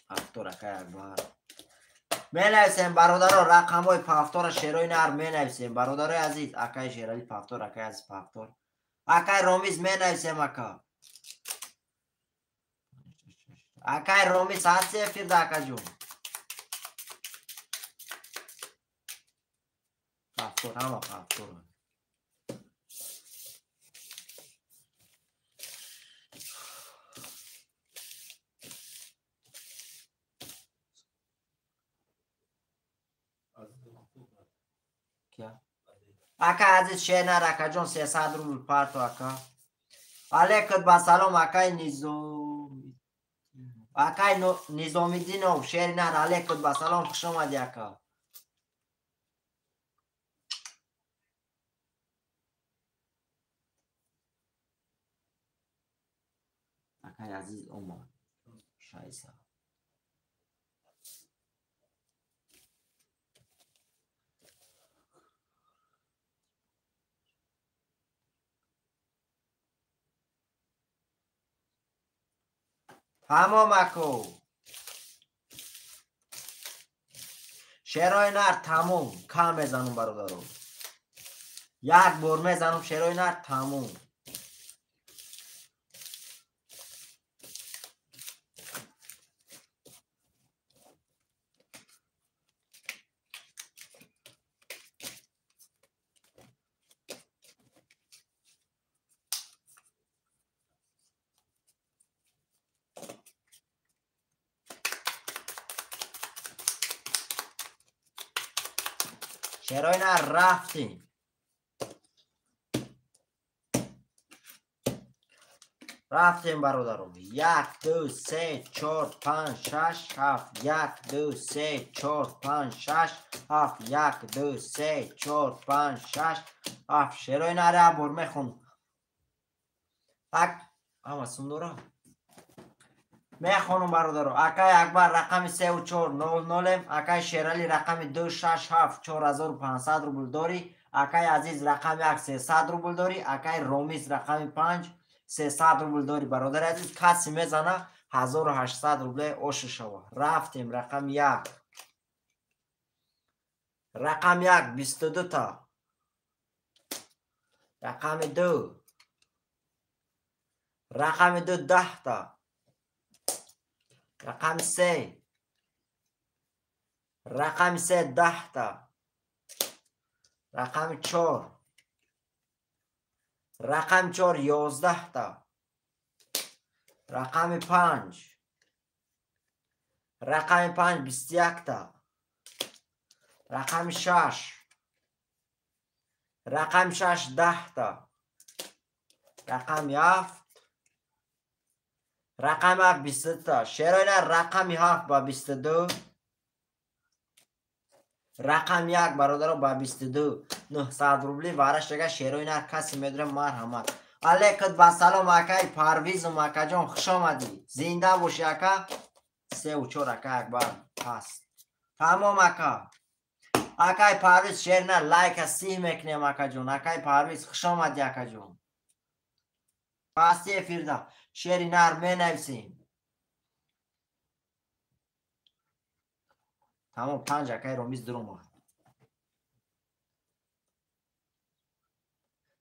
Повтор акай Акбар. Менависем бародаро рақамҳои повтора шерои нар менависем бародарои азиз. Акай Шерали повтор, акай азиз повтор. Акай Ромиз менависем ака. Акай Ромиз ҳасти эфирда акаҷон. Повтор, ҳама повтор. Ака азиз шернар акаҷон 300 рубл парто ака. Алейкум ба салом акай Низом. Акай Низомиддинов шернар алейкум ба салом, хуш омадӣ ака. Акай азиз омад. Шайса. Тамом аку. Шерои нар тамом. Кам мезанум бародаро. Як бор мезанум шерои нар тамом. Шерои нар рафтем. Рафтем бародаром. 1 2 3 4 5 6 7 1 2 3 4 5 6 7 1 2 3 4 5 6 7. Шерои нар як бор мехонам. Ама сундора. Мехонам бародаро. Акай Акбар рақами 3 4 0 0, акай Шерали рақами 2 6 7 4500 рубл дорӣ, акай Азиз рақами 1 300 рубл дорӣ, акай Ромиз рақами 5 300 рубл дорӣ. Бародари азиз, касе мезана 1800 рубле оша шава. Рафтем рақами 1. Рақами 1 22 та. Рақами 2. Рақами 2 10 та. Рақами 3. Рақами 3 10 та. Рақами 4. Рақами 4 11 та. Рақами 5. Рақами 5 21 та. Рақами 6. Рақами 6 10 та. Рақами 7. Рақами 7 22 та. Шерои нар рақами 7 ба 22. Рақами 1 бародаро ба 22 900 рубли вараш дага шерои нар касе медора марҳамат. Алейкум ба салом акай Парвизум акаҷон, хуш омадӣ. Зинда бошӣ ака. 3 4 ака Акбар ҳаст. Тамом ака. Акай Парвиз шерна лайка сих мекунем акаҷон. Акай Парвиз хуш омадӣ акаҷон. Пасти эфирда шери нар менависем. Тамом 5 акай Ромиз дуромад.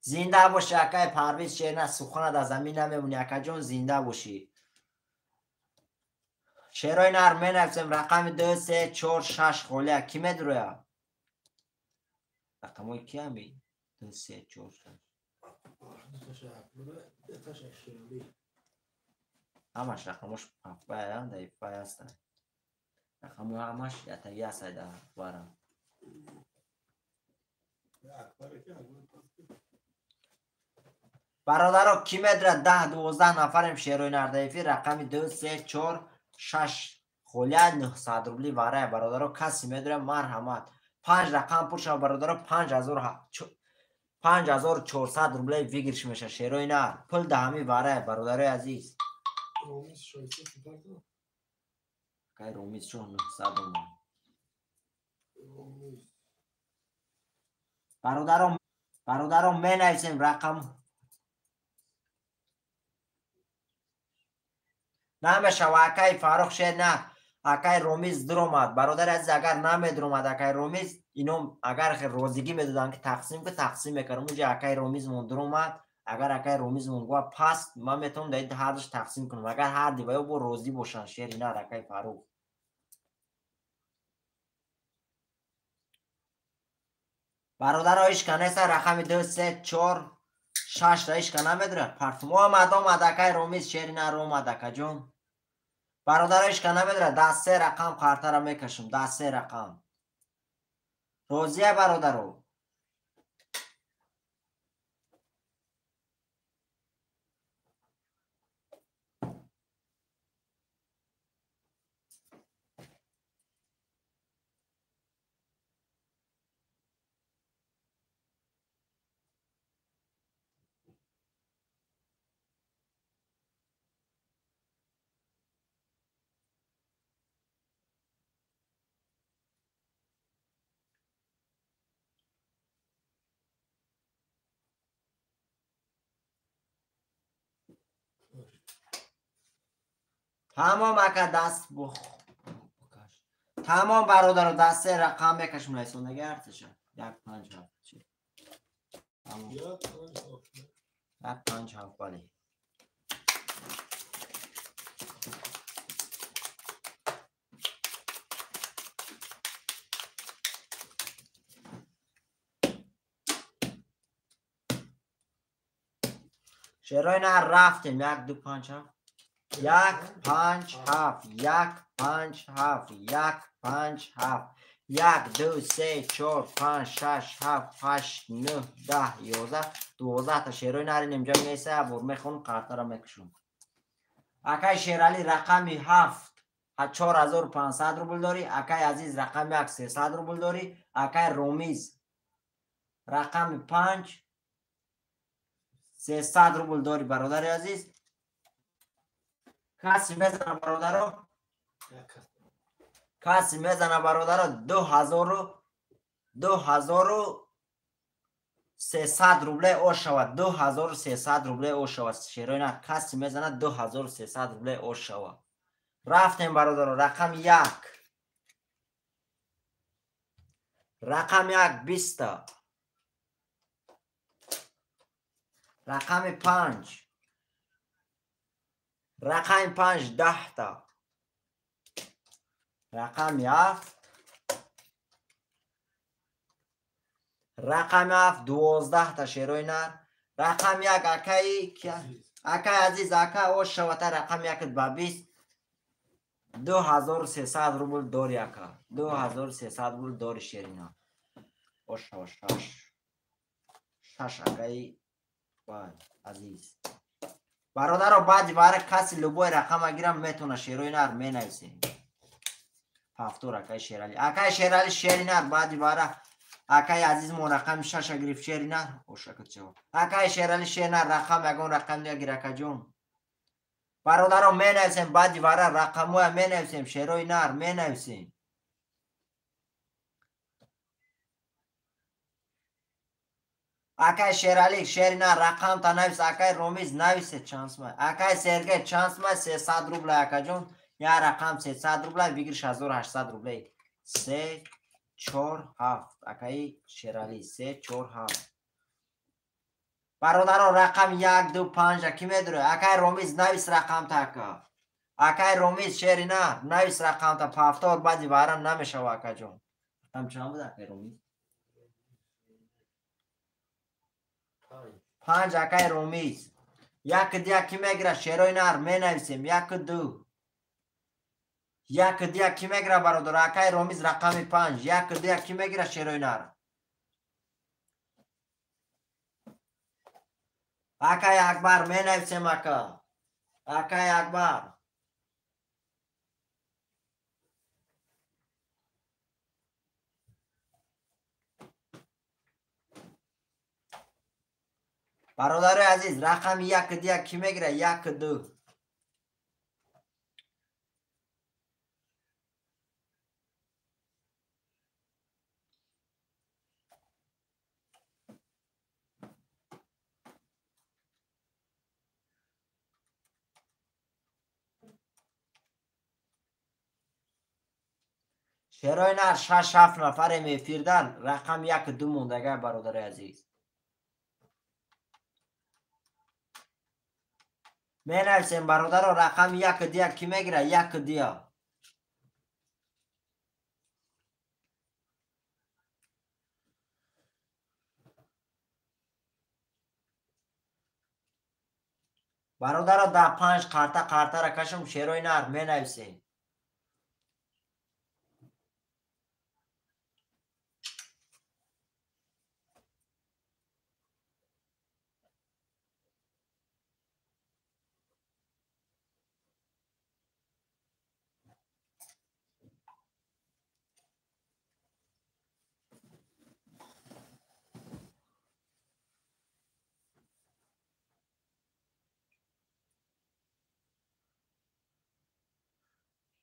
Зинда бошӣ акай Парвиз шерна, сухана дар замин намемонӣ акаҷон, зинда бошӣ. Шерои нар менависем рақами 2 3 4 6 холия. Ки медуроя? Рақамҳои ки ами? 2 3 4 6. Ҳамаш рақамош пафпаянд, дар ифпай ҳастанд. Рақамҳо ҳамаш ятагӣ ҳастанд дар варам. Бародаро ки медра 10-12 нафарем шерои нар дар эфир рақами 2 3 4 6 холия 900 рубли варая. Бародаро касе медра марҳамат. 5 рақам пур шава бародаро 5400 рубле выигрыш меша шерои нар. Пул да ҳами варая бародарои азиз. Акай Ромиз шо 900 омад. Бародаро Бародарон менависем рақам. Намешава акай Фаррух шер на. Акай Ромиз дуромад. Бародари азиз, агар намедуромад акай Ромиз, ино агар розигӣ медоданд ки тақсим ки тақсим мекардам. Унҷа акай Ромизмон дуромад. Агар акай Ромизмон гуфт пас ман метавонам дар ҳардуш тақсим кунам. Агар ҳарди ва ё бо розӣ бошанд шери нар акай Фаррух. Бародаро ишка неста рақами 2 3 4 6 ра ишка намедурад. Партум омад омад акай Ромиз шери нар омад акаҷон. Бародаро ишка намедурад. Даст се рақам қартара мекашам. Даст се рақам. Розия бародаро. Тамом ака даст бикаш. Тамом бародаро даст се рақам мекашем расондагӣ артиша. 1 5 7 чи. Тамом. 1 5 7. 1 5 7 бале. Шерои на рафтем 1 2 5 7. 1 5 7 1 5 7 1 5 7 1 2 3 4 5 6 7 8 9 10 11 12 та шерои нари нимҷа меса бур мехонам қартара мекушам. Акай Шерали рақами 7 4500 рубл дорӣ. Акай Азиз рақами 1 300 рубл дорӣ. Акай Ромиз рақами 5 300 рубл дорӣ бародари азиз. Каси мезана бародаро, каси мезана бародаро 2300 рубле о шавад. 2300 рубле о шавад. Шерои на каси мезана 2300 рубле о шавад. Рафтем бародаро рақами 1. Рақами 1 20. Рақами 5. Рақами 5 10 та. Рақами 7. Рақами 7 12 та шерои нар. Рақами 1 акаи акаи Азиз ака о шавата рақами 1 ба 20 2300 рубл дори ака. 2300 рубл дори шерина. О шава 6. 6 акаи Азиз. Бародаро баъди вара каси любой рақама гирам метона шерои нар менависем. Ҳафтор акаи Шерали. Акаи Шерали шери нар баъди вара акаи Азиз мо рақами 6 гирифт шери нар. Ошака чаво. Акаи Шерали шери нар рақам ягон рақам нагир акаҷон. Бародаро менависем баъди вара рақамоя менависем шерои нар менависем. Акай Шерали шери нар рақам та навис. Акай Ромиз нависе чанд сумай. Акай Сергей чанд сумай 300 рубла акаҷон. Я рақам 300 рубла выигрыш 1800 рублей. 3 4 7 акаи Шерали 3 4 7. Бародаро рақам 1 2 5 ки медуре? Акай Ромиз навис рақам та ака. Акай Ромиз шери нар навис рақам та пафтор баъди вара намешава акаҷон. Рақам чанд буд акай Ромиз? 5 акай Ромиз. 1 2 ки мегира шерои нар менависем. 1 2 1 2 ки мегира бародар? Акай Ромиз рақами 5. 1 2 ки мегира шерои нар? Акай Акбар менависем ака. Акай Акбар. Бародари азиз рақами 1 2 ки мегира? 1 2. Шерои нар 6-7 нафарем эфирдан рақам 1-2 мондагай бародари азиз. Менависем бародаро рақами 1-2 ки мегира 1-2. Бародаро да 5 қарта қартара кашам шерои нар менависем.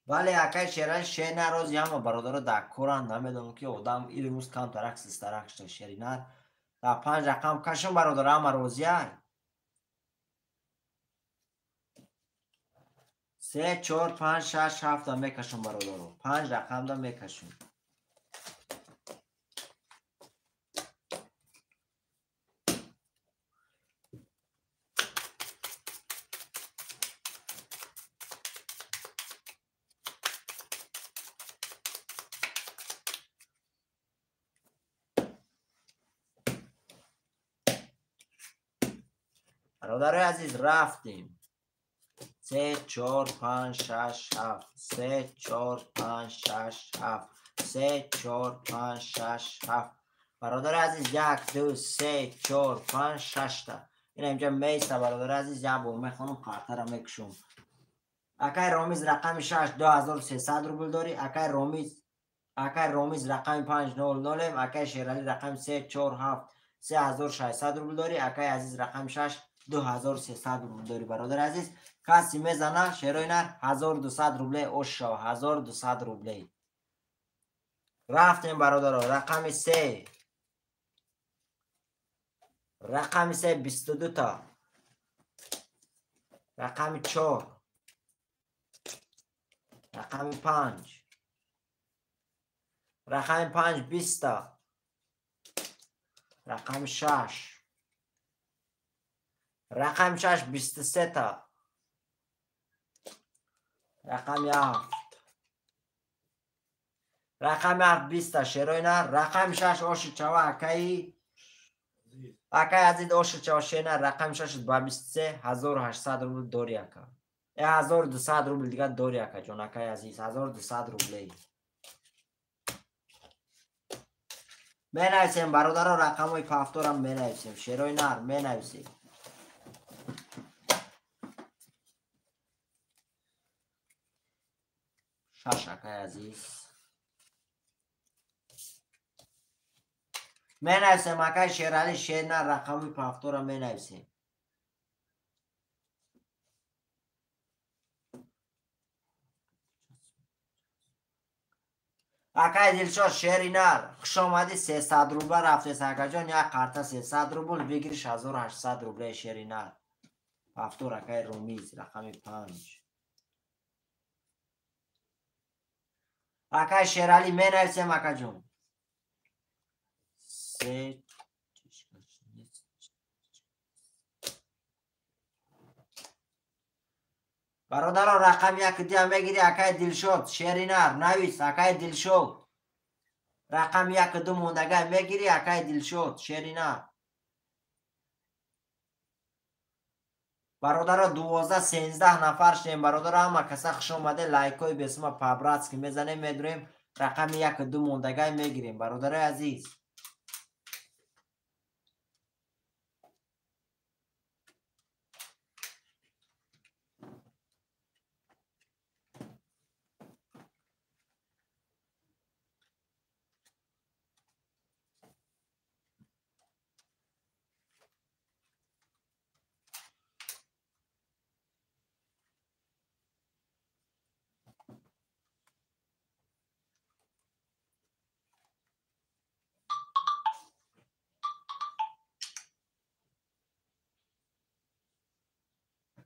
Бале акай Шерали шер нарози ҳама бародаро дар коранд, намедонам ки одам ин рӯз камтарак систарак шуда шери нар. Дар 5 рақам кашон бародаро ҳама розиай. 3 4 5 6 7 да мекашон бародаро. 5 рақам да мекашон. Бародарои азиз рафтем. 3 4 5 6 7 3 4 5 6 7 3 4 5 6 7. Бародарои азиз 1 2 3 4 5 6 та. Ина инҷа мейста бародарои азиз як бор мехонам қартара мекушам. Акай Ромиз рақами 6 2300 рубл дорӣ. Акай Ромиз рақами 5 0 0, акай Шерали рақами 3 4 7 3600 рубл дорӣ. Акай Азиз рақами 6 2300 рубл дорӣ бародар азиз. Каси мезана шерои нар 1200 рубле ош шава 1200 рубле. Рафтем бародаро рақами 3. Рақами 3 22 та. Рақами 4. Рақами 5. Рақами 5 20 та. Рақами 6. Рақами 6 23 та. Рақами 7. Рақами 7 20 та шерои нар. Рақами 6 оши чава акаи Азиз оши чава шена. Рақами 6 ба 23 1800 рубл дори ака. 1200 рубл дига дори ака ҷон акаи Азиз 1200 рубле. Менависем бародаро рақамҳои пафторам менависем. Шерои нар менависем. 6 акаи Азиз. Менависем акаи Шерали шер нар рақами пафтора менависем. Акаи Дилшод шери нар хуш омадӣ 300 рубла рафтес акаҷон як қарта 300 рубл выигрыш 1800 рубле шери нар. Пафтор акаи Ромиз рақами 5. Акаи Шерали менависем акаҷон. 3 бародаро рақами 1 2 мегири акаи Дилшод шери нар навис акаи Дилшод. Рақами 1 2 мондагай мегири акаи Дилшод шери нар. Бародаро 12-13 нафар шудем бародаро ҳама каса хуш омаде лайкҳои бесума по-братски мезанем медурем рақами 1 2 мондагай мегирем бародарои азиз.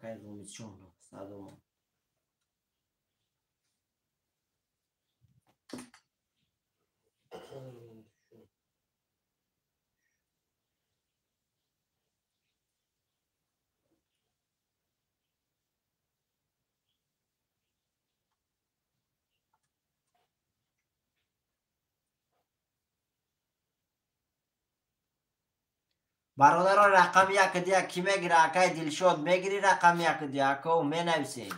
Акаи Ромизҷон садомо. Бародарон рақами 1 2 ки мегира? Акай Дилшод мегири рақами 1 2 ако менависем.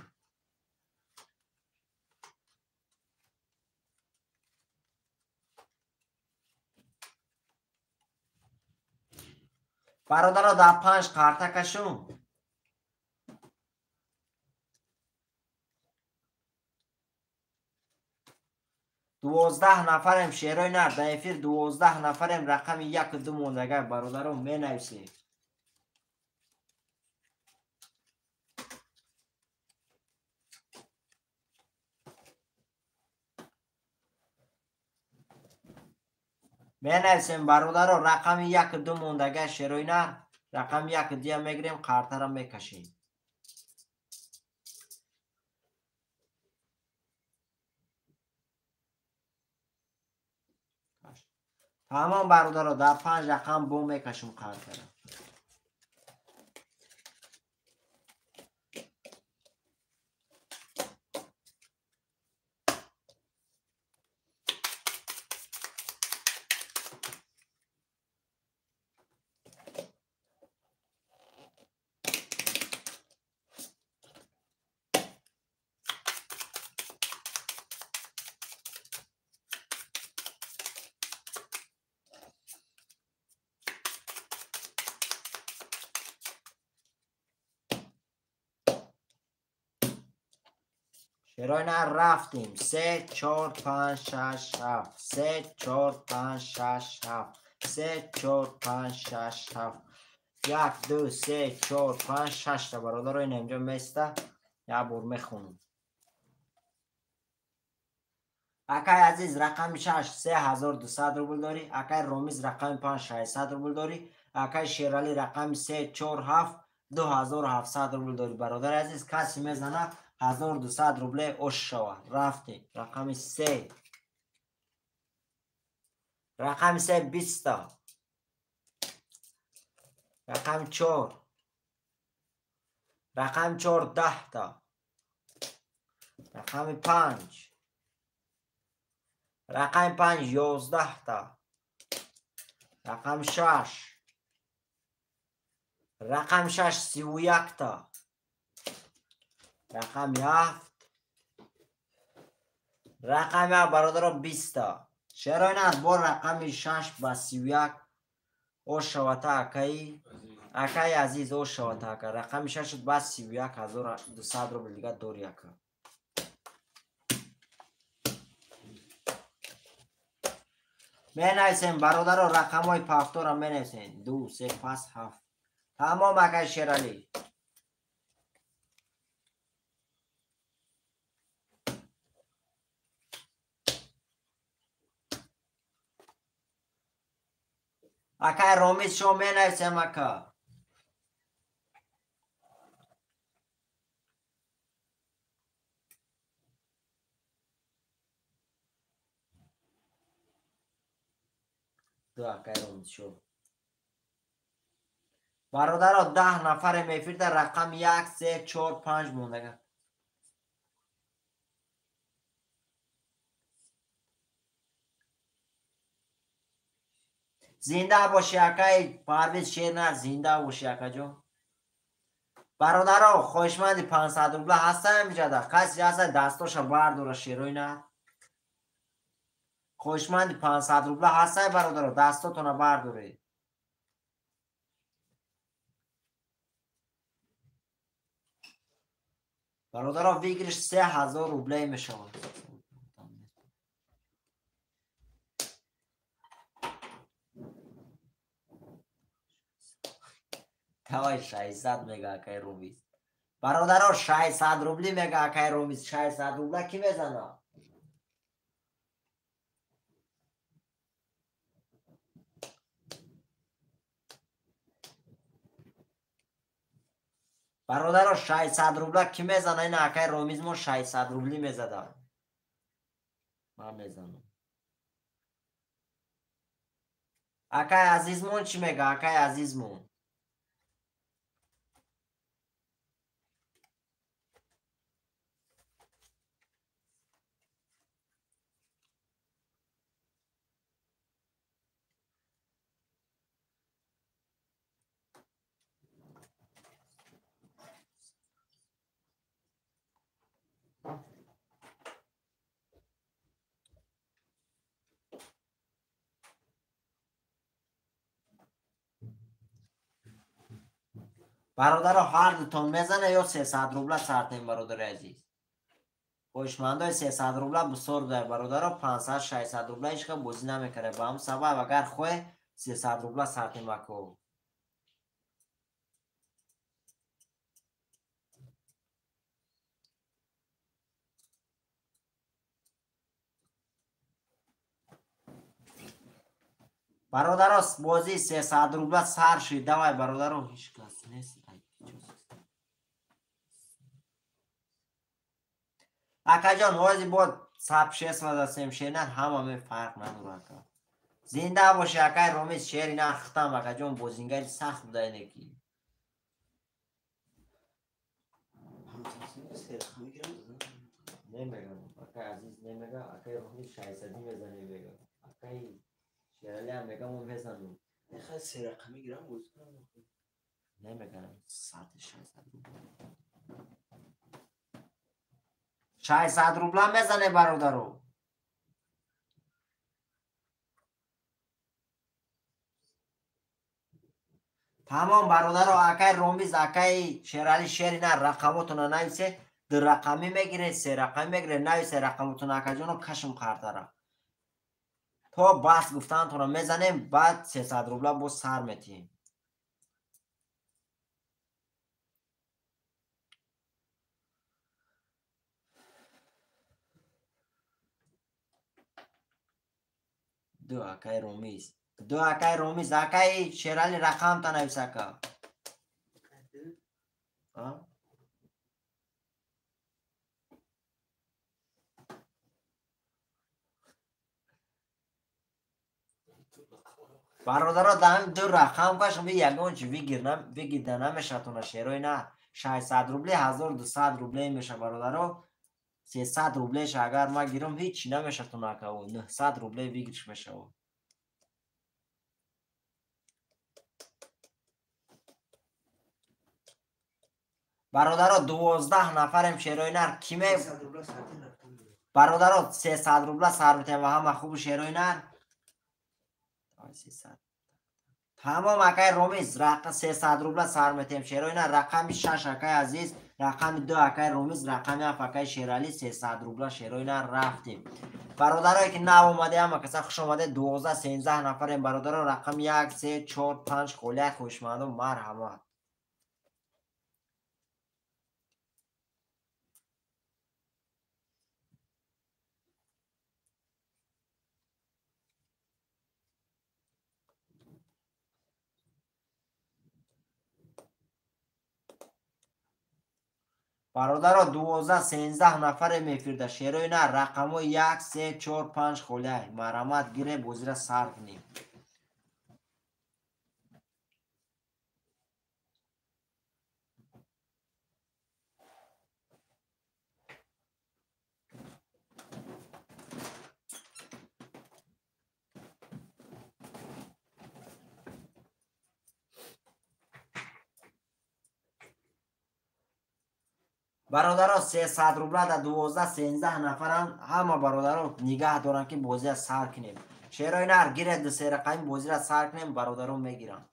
Бародаро дар 5 қарта кашум. 12 нафарем шерои нар дар эфир 12 нафарем рақами 1 2 мондагай бародаро менависем. Менависем бародаро рақами 1 2 мондагай шерои нар рақами 1 2 мегирем қартара мекашем. Тамом бародаро дар 5 рақам бо мекашем қартара. Шерои нар рафтем. 3 4 5 6 7 3 4 5 6 7 3 4 5 6 7 1 2 3 4 5 6 та бародаро ин инҷо места як бор мехонам. Акай Азиз рақами 6 3200 рубл дорӣ, акай Ромиз рақами 5 600 рубл дорӣ, акай Шерали рақами 3 4 7 2700 рубл дорӣ. Бародари азиз касе мезана 1200 рубле ош шава. Рафтем. Рақами 3. Рақами 3 20 та. Рақами 4. Рақами 4 10 та. Рақами 5. Рақами 5 11 та. Рақами 6. Рақами 6 31 та. Рақами 7. Рақами 7 бародаро 20 та. Шерои нар бо рақами 6 ба 31 ош шавата акаи акаи Азиз ош шавата ака. Рақами 6 ба 31200 рубл дига дори ака. Менависем бародаро рақамҳои пафтора менависем. 2 3 5 7. Тамом акаи Шералӣ. Акай Ромиз шо менависем ака. Ду акай Ромиз шо. Бародаро 10 нафарем эфирда рақам 1 3 4 5 мондага. Зинда боши акай Парвиз Шернар, зинда боши акаҷон. Бародаро хоҳишманди 500 рубла ҳастам инҷода. Касе ҳаста дастоша бардора шерои нар. Хоҳишманди 500 рубла ҳастай бародаро дастотона бардоред. Бародаро выигрыш 3000 рублей мешавад. Давай 600 мега акай Ромиз. Бародаро 600 рубли мега акай Ромиз. 600 рубла ки мезана? Бародаро 600 рубла ки мезана? Ин акай Ромиз мо 600 рубли мезада. Ман мезанам. Акай Азизмон чӣ мега? Акай Азизмон. Бародаро ҳар дутон мезане ё 300 рубла сартем бародари азиз. Хоҳишмандои 300 рубла бисёр будай бародаро, 500-600 рубла ҳеч кас бозӣ намекарда. Ба ҳамн сабаб агар хоҳе 300 рубла сартем ако. Бародаро бозии 300 рубла сар шид. Давай бародаро, ҳеч кас нест. Акаҷон, ҳози бо сабшесвадасем шеринар ҳама ме фарқ надора ака. Зинда боши акай Ромиз, шеринар хитам акаҷон, бозингари сахт буда инеки. Немегам, акай Азиз немега, акай Ромиз 600 мезане мега. Акай Шерали ҳам мегам, мо мезанем. Мехоҳад се рақамӣ гирам бозӣ кунам. Немегам, сати 600 рубла. 600 рубла мезане бародаро. Тамом бародаро, акай Ромиз, акай Шерали шерина рақамотона нависе, ду рақамӣ мегире, се рақамӣ мегире, нависе рақамотона акаҷоно, кашм қартара. То бас гуфтаантонро мезанем, баъд 300 рубла боз сар метиҳем. Ду акай Ромиз, ду акай Ромиз, акай Шерали рақамта навис ака. Бародаро, дар ду рақам кашм, ягон чи вигирда намешатона шерои на. 600 рубле 1200 рубле меша бародаро. 300 рублеша агар ма гирам ҳеч намешатона ака, 900 рубле вигирш мешава. Бародаро 12 нафарем шерои нар киме бародаро 300 рубла сар метем ва ҳама хубу шерои нар. 300. Тамом акай Ромиз, 300 рубла сар метем шерои нар. Рақами 6 акай Азиз, рақами 2 акай Ромиз, рақами 7 акай Шерали, 300 рубла шерои нар рафтем. Бародарое ки нав омаде, ҳама каса хуш омаде, 12-13 нафарем бародаро. Рақами 1, 3, 4, 5 холия хушмандон марҳамат. Бародаро 12-13 нафаре мефирда шерои на. Рақамҳои 1, 3, 4, 5 холия марҳамат гире, бозира сар кунем. Бародаро 300 рубла дар 12-13 нафаранд. Ҳама бародаро нигаҳ доранд ки бозира сар кунем. Шерои нар гире, ду се рақами бозира сар кунем, бародаро мегиранд.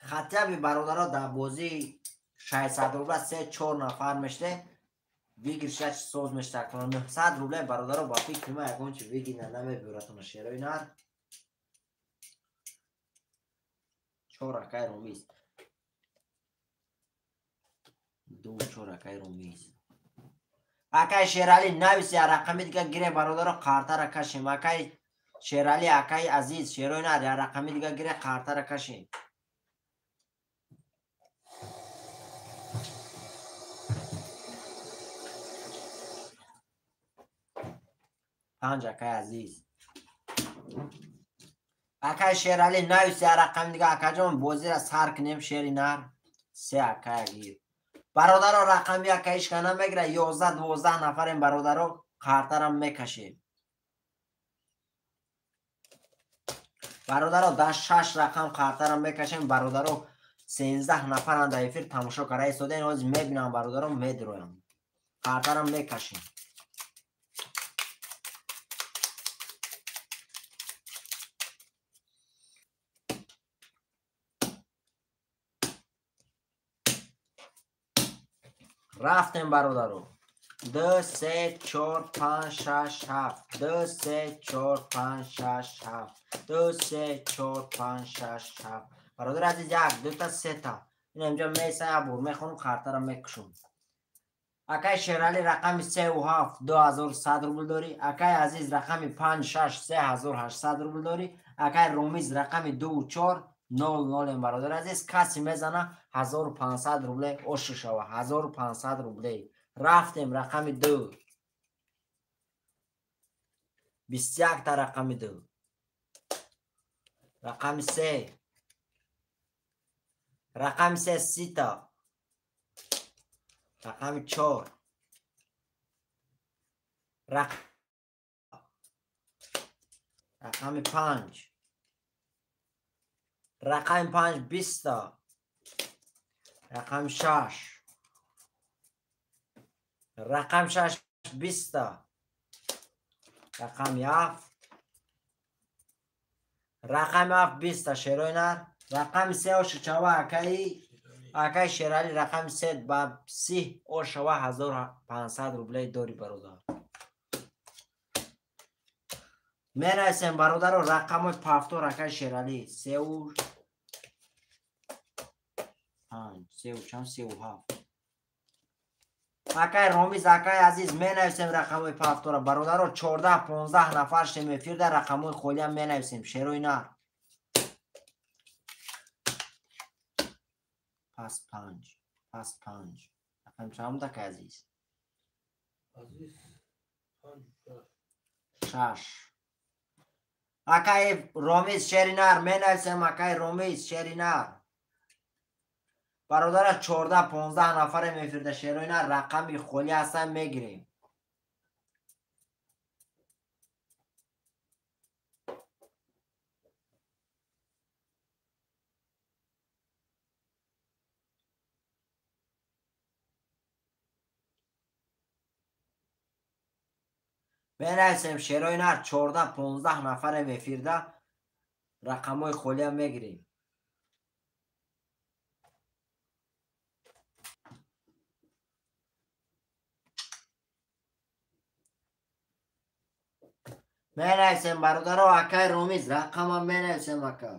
Хатяби бародаро дар бозии 600 рубла 3-4 нафар меште, вигиршач соз мешта. 900 рубле бародаро ба фикри ман ягон чи вигирна намебиёратона шерои нар. 4 акай Ромиз, 2 4 акай Ромиз. Акай Шерали нависи рақами дига гире бародаро, қартара кашем. Акай Шерали, акай Азиз, шерои нар рақами дига гире, қартара кашем. 5 акай Азиз. Акай Шерали нависи рақами дига акаҷон, бозира сар кунем шери нар. 3 акай гир. Бародаро рақами акай ҳеч кас намегира. 11-12 нафарем бародаро, қартарам мекашем. Бародаро дар 6 рақам қартарам мекашем. Бародаро 13 нафаранд дар эфир тамошо карда истодаен. Ҳозир мебинам бародаро, медироям. Қартарам мекашем. Рафтем бародаро. 2 3 4 5 6 7 2 3 4 5 6 7 2 3 4 5 6 7. Бародар азиз, 1 2 та 3 та. Ин инҷа меса як бор мехонам, картара мекушам. Акай Шерали рақами 3 ва 7 2100 рубл дорӣ. Акай Азиз рақами 5 6 3800 рубл дорӣ. Акай Ромиз рақами 2 ва 4 0 0. Бародар азиз, каси мезана 1500 рубле ошу шава, 1500 рубле. Рафтем рақами 2. 21 та рақами 2. Рақами 3. Рақами 3 30 та. Рақами 4. Рақами 5. Рақами 5 20 та. Рақами 6. Рақами 6 20 та. Рақами 7. Рақами 7 20 та. Шерои нар. Рақами 3 ошучава акаи Шерали рақами 3 ба 30 ошава 1500 рублей дори бародар. Менависем бародаро рақамои пафтор акаи Шерали 3 ва 5 3 ва 4 3 ва 7. Акай Ромиз, акай Азиз, менависем рақамои пафтора. Бародаро 14 15 нафар шем эфирда, рақамои холиам менависем. Шерои нар. Пас 5, пас 5. Рақам чанд акай Азиз? Азиз 5 6. Акай Ромиз шери нар менависем, акай Ромиз шери нар. Бародара 14 15 нафарем эфирда, шерои нар рақами холӣ ҳастан мегирем. Менависем шерои нар 14 15 нафарем эфирда, рақамҳои холиам мегирем. Менависем бародаро, акай Ромиз рақамам менависем ака.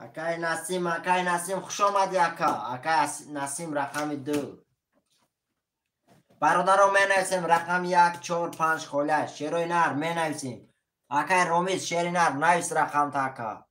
Акай Насим, акай Насим, хуш омадӣ ака. Акай Насим рақами 2. Бародаро менависем рақами 1 4 5 холия. Шерои нар менависем. Акай Ромиз шери нар навис рақамта ака.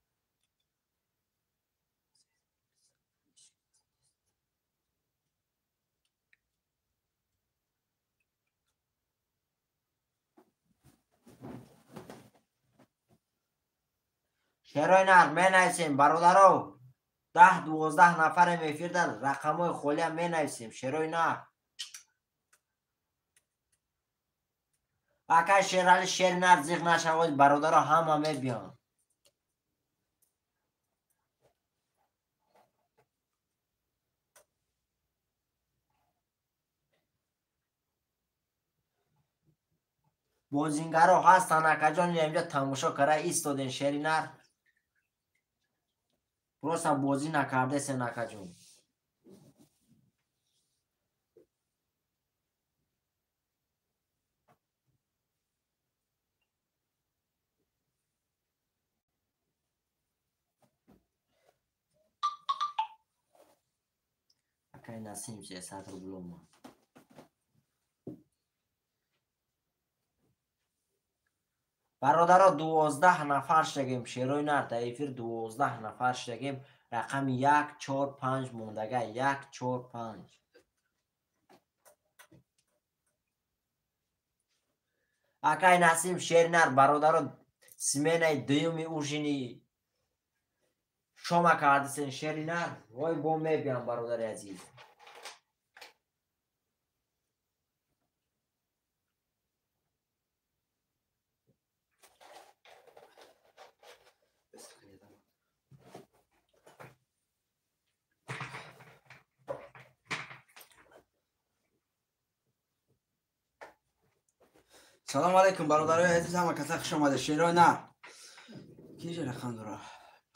Шерои нар менависем бародаро. 10 12 нафарем эфирда, рақамҳои холиам менависем. Шерои нар. Акай Шерали шери нар зиқ нашавед бародаро, ҳама мебиён. Бозингаро ҳастанд акаҷон, инҷа тамошо кара истоден шери нар. Просто бозӣ накардесен акаҷон. Акай Насим 300 рубл омад. Бародаро 12 нафар шудагем, шерои нар дар эфир 12 нафар шудагем. Рақами 1 4 5 мондага, 1 4 5. Акай Насим шери нар бародаро, сменаи дуюми ужини Шома кардисен шери нар, вой бо мебиям бародари азиз. Салом алейкум бародарои азиз, ҳама каса хуш омадед. Шерои нар. Ки рақам дора?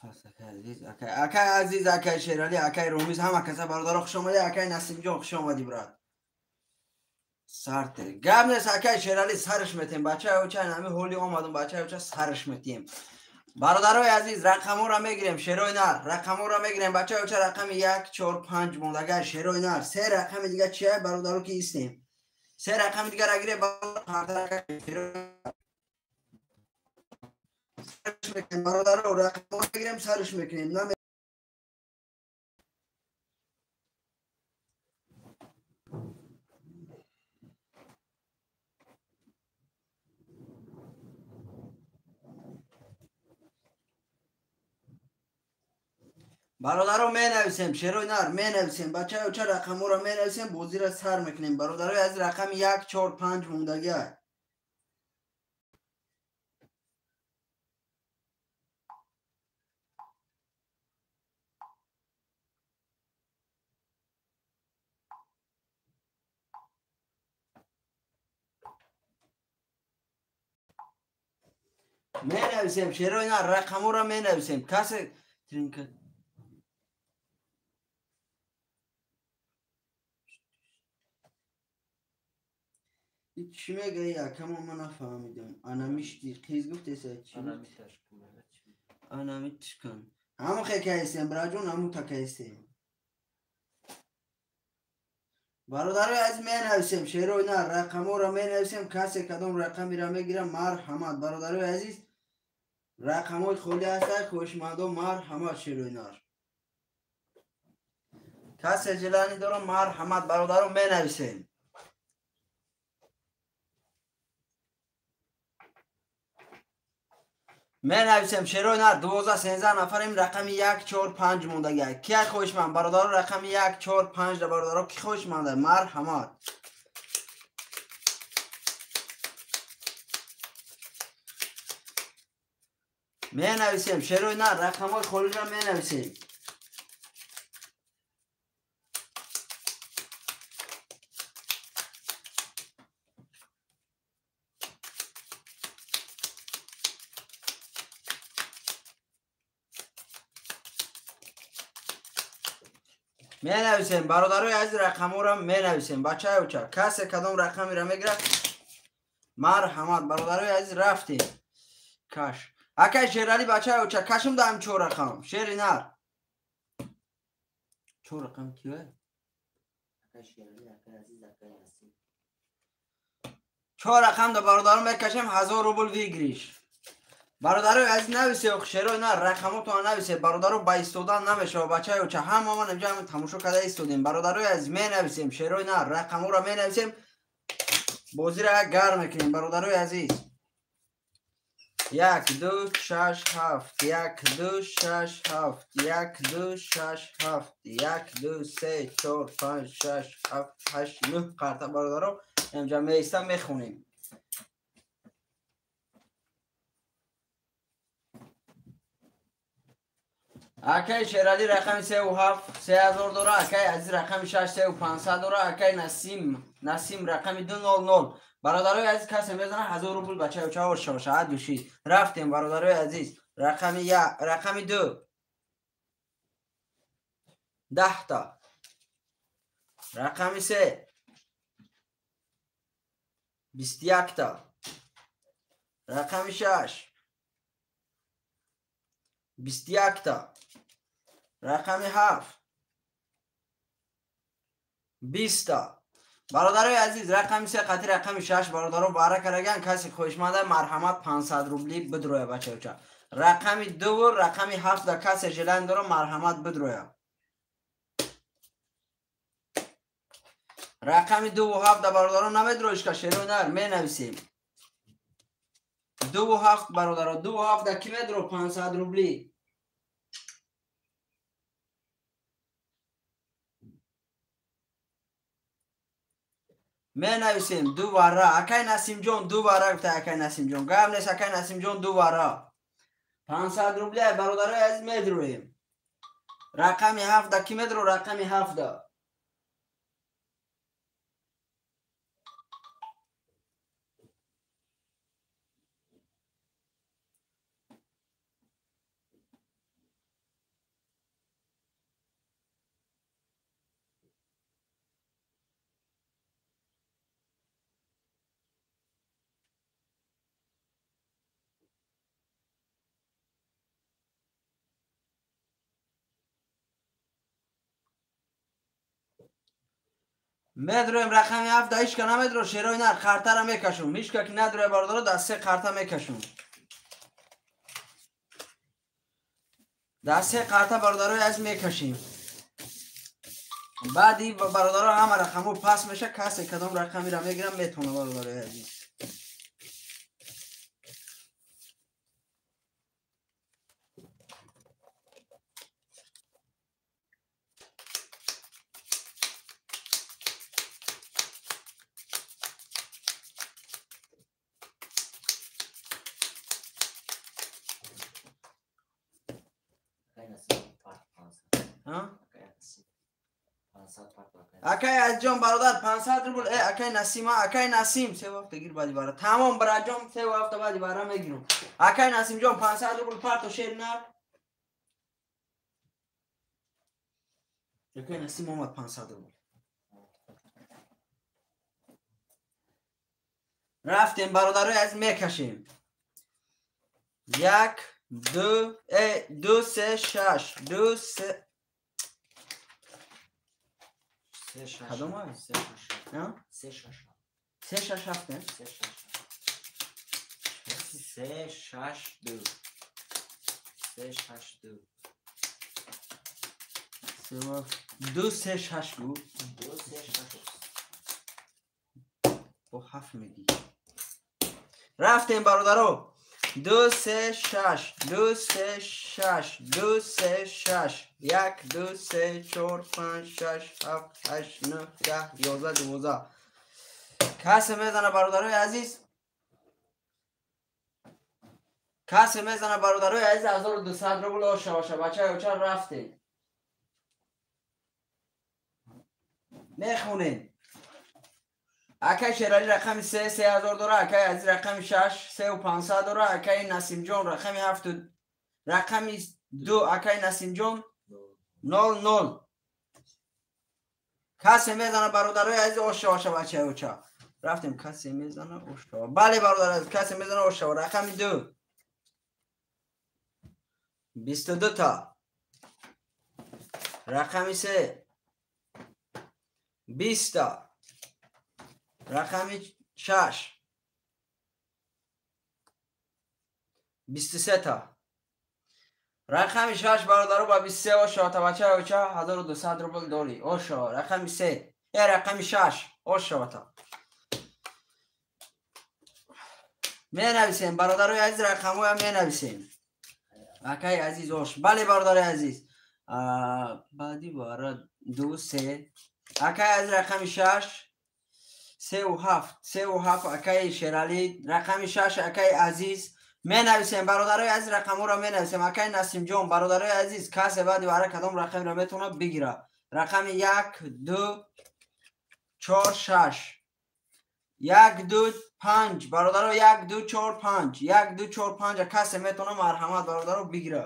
Пас акай азиз, акай азиз, акай Шерали, акай Ромиз, ҳама каса бародаро хуш омадед. Акай Насимҷон хуш омадӣ брат. Сарте. Гап нест акай Шерали, сарш метем. Бачаи оча ҳами ҳоли омадум, бачаи оча сарш метем. Бародарои азиз, рақамҳоро мегирем, шерои нар, рақамҳоро мегирем. Бачаи оча рақами 1, 4, 5 мондага шерои нар. Се рақами дига чия бародаро ки истем? Се рақами дигар агире бародаро, рақамҳоро мегирем, сарш мекунем. Бародаро менависем, шерои нар менависем, бачаи оча рақамҳоро менависем, бозиро сар мекунем. Бародарои азиз, рақами 1, 4, 5 мондагиа. Менависем, шерои нар рақамҳоро менависем. Касе тринка чӣ мегаи акамо, ман нафаҳмидам. Анамишти қиз гуфтеса чӣ? Анамитшкан. Ҳамо хекаистем браҷон, ҳаму такаистем. Бародарои азиз, менависем шерои нар, рақамҳоро менависем. Касе кадом рақамеро мегирам, марҳамат. Бародарои азиз, рақамҳои холӣ ҳастанд, хоҳишмандо марҳамат шерои нар. Касе желание дорам, марҳамат бародаро, менависем. Менависем шерои нар, 12 13 нафарем, рақами 1, 4, 5 мондагиа. Кия хоҳишманд бародаро, рақами 1, 4, 5 да бародаро ки хоҳишманда, марҳамат. Менависем шерои нар, рақамҳои холиро менависем. Менависем бародарои азиз, рақамҳоро менависем. Бачаи оча, касе кадом рақамеро мегирад, марҳамат. Бародарои азиз, рафтем. Каш акай Шерали, бачаи оча, кашм даам чор рақам. Шери нар чор рақам киё? Чор рақам да бародаро мекашем, 1000 рубл выигрыш. Бародарои азиз, нависе, шерои нар, рақамотон нависе. Бародаро, ба истодан намешава, бачаи оча, ҳамамон инҷа тамошо карда истодем. Бародарои азиз, менависем шерои нар, рақамҳоро менависем, бозиро як гарм мекунем. Бародарои азиз, 1, 2, 6, 7, 1, 2, 6, 7, 1, 2, 6, 7, 1, 2, 3, 4, 5, 6, 7, 8, 9 қарта бародаро инҷа меистам, мехонем. Акай Шерали рақами 3 7 3000 дора, акай азиз рақами 6 3 500 дора, акай Насим рақами 2 0 0. Бародарои азиз, касе мезана 1000 рубл, бачаи оча ошоша души. Рафтем бародарои азиз, рақами 1, рақами 2. 10 та. Рақами 3 21 та. Рақами 6 21 та. Рақами 7 20 та. Бародарои азиз, рақами 3 қати рақами 6 бародаро бара караган, касе хоҳишманда марҳамат 500 рубли бидроя бачаоча. Рақами 2 ва рақами 7 да касе желание дора, марҳамат бидроя. Рақами 2 ва 7 да бародаро намедроишка, шерои нар менависем. 2 ва 7 бародаро, 2 ва 7 да ки медро 500 рубли? Менависем ду вара. Акай Насимҷон ду вара гуфта акай Насимҷон. Гап нест акай Насимҷон ду вара. 500 рубля бародарои азиз медроем. Рақами 7 ки медро рақами 7. Медроем рақами 7 ҳичка намедро шерои нар қартара мекашум. Ҳичка ки надроя бародаро дар се қарта мекашум. Дар се қарта бародарои аз мекашем. Баъди бародаро ҳама рақамҳо пас меша, касе кадом рақамиро мегирам метавона бародарои азиз. Акай Азҷон бародар 500 рубл. Акай Насима, акай Насим се вақт гир баъди бара. Тамом браҷон се вақт баъди бара мегирам. Акай Насимҷон 500 рубл парто шер нар. Акай Насим омад 500 рубл. Рафтем бародарои аз мекашем. 1 2 2 3 6 2 3 Кадом аст? 3 6 3 6 7 3 6 3 6 2 3 6 2 2 3 6 2 2 3 6 бо 7 мегӣ. Рафтем бародаро. 2 3 6 2 3 6 2 3 6 1 2 3 4 5 6 7 8 9 10 11 12. Касе мезана бародарои азиз? Касе мезана бародарои азиз 1200 рубл оша оша бачаи оча рафтем. Мехонем. Акай Шерали рақами 3 3000 дора, акай Азиз рақами 6 3500 дора, акай Насимҷон рақами 7 рақами 2 акай Насимҷон 00. Касе мезана бародарои азиз оша оша бачаи оча. Рафтем касе мезана оша. Бале бародарои азиз касе мезана оша. Рақами 2 22 та. Рақами 3 20 та. Рақами 6 23 та. Рақами 6 бародаро ба 23 оша тавача оча 1200 рубл дори. Оша рақами 3 рақами 6 оша вата. Менависем бародарои азиз рақамҳоя менависем. Акаи азиз ош. Бале бародарои азиз. Баъди бара 2 3 акаи азиз рақами 6 3 7 3 7 акаи Шерали рақами 6 акаи Азиз менависем бародарои азиз рақамҳоро менависем. Акаи Насимҷон бародарои азиз касе баъди вара кадом рақамро метавонад бигира. Рақами 1 2 4 6 1 2 5 бародаро 1 2 4 5 1 2 4 5 касе метавонад марҳамат бародаро бигира.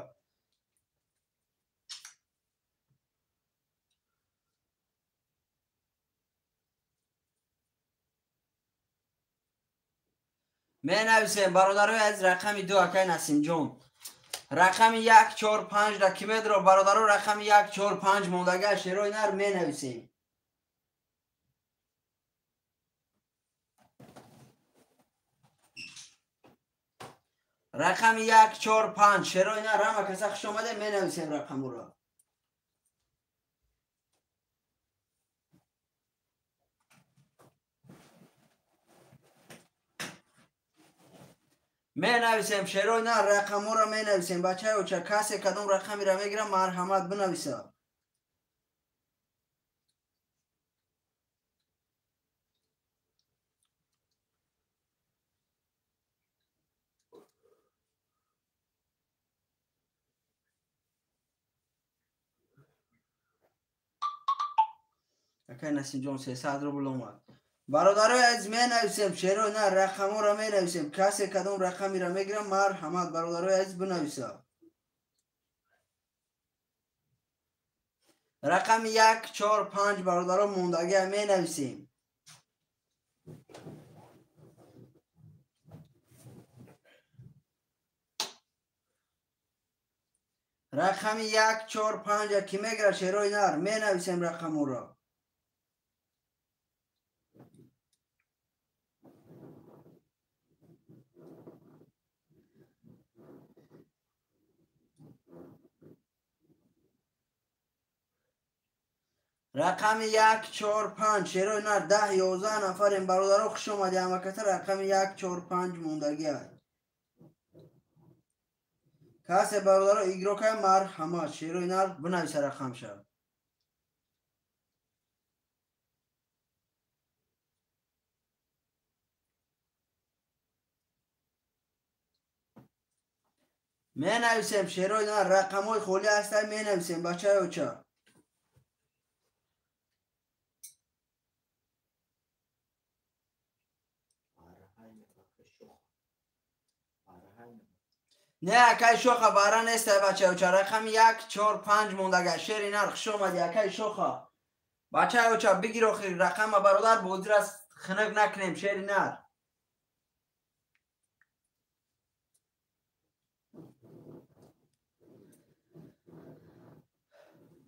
Менависем бародарои азиз рақами 2 акаи Насимҷон. Рақами 1 4 5 да ки медро бародаро рақами 1 4 5 мондага шерои нар менависем. Рақами 1 4 5 шерои нар ҳама каса хуш омаде менависем рақамуро. Менависем шерои нар рақамҳоро менависем. Бачаи оча касе кадом рақамиро мегирам марҳамат бинависа. Акай Насимҷон 300 рубл омад. Бародарои азиз, менависем шерои нар, рақамҳоро менависем. Касе кадом рақамеро мегирам, марҳамат, бародарои азиз, бинависа. Рақами 1, 4, 5 бародаро мондагия менависем. Рақами 1, 4, 5 ки мегирад шерои нар, менависем рақамҳоро. Рақами 1, 4, 5 шерои нар, 10, 11 нафарем бародаро, хуш омадед ҳамаката. Рақами 1, 4, 5 мондагиа. Касе бародаро игрокай, марҳамат, шерои нар бинависа рақамша. Менависем шерои нар, рақамҳои холӣ ҳастанд, менависем бачаи оча. Не, акай шоха, бара нестай бачаи оча. Рақами 1, 4, 5 мондага. Шери нар, хуш омадӣ акай шоха. Бачаи оча, бигир охир рақама бародар, бозира хунук накунем, шери нар.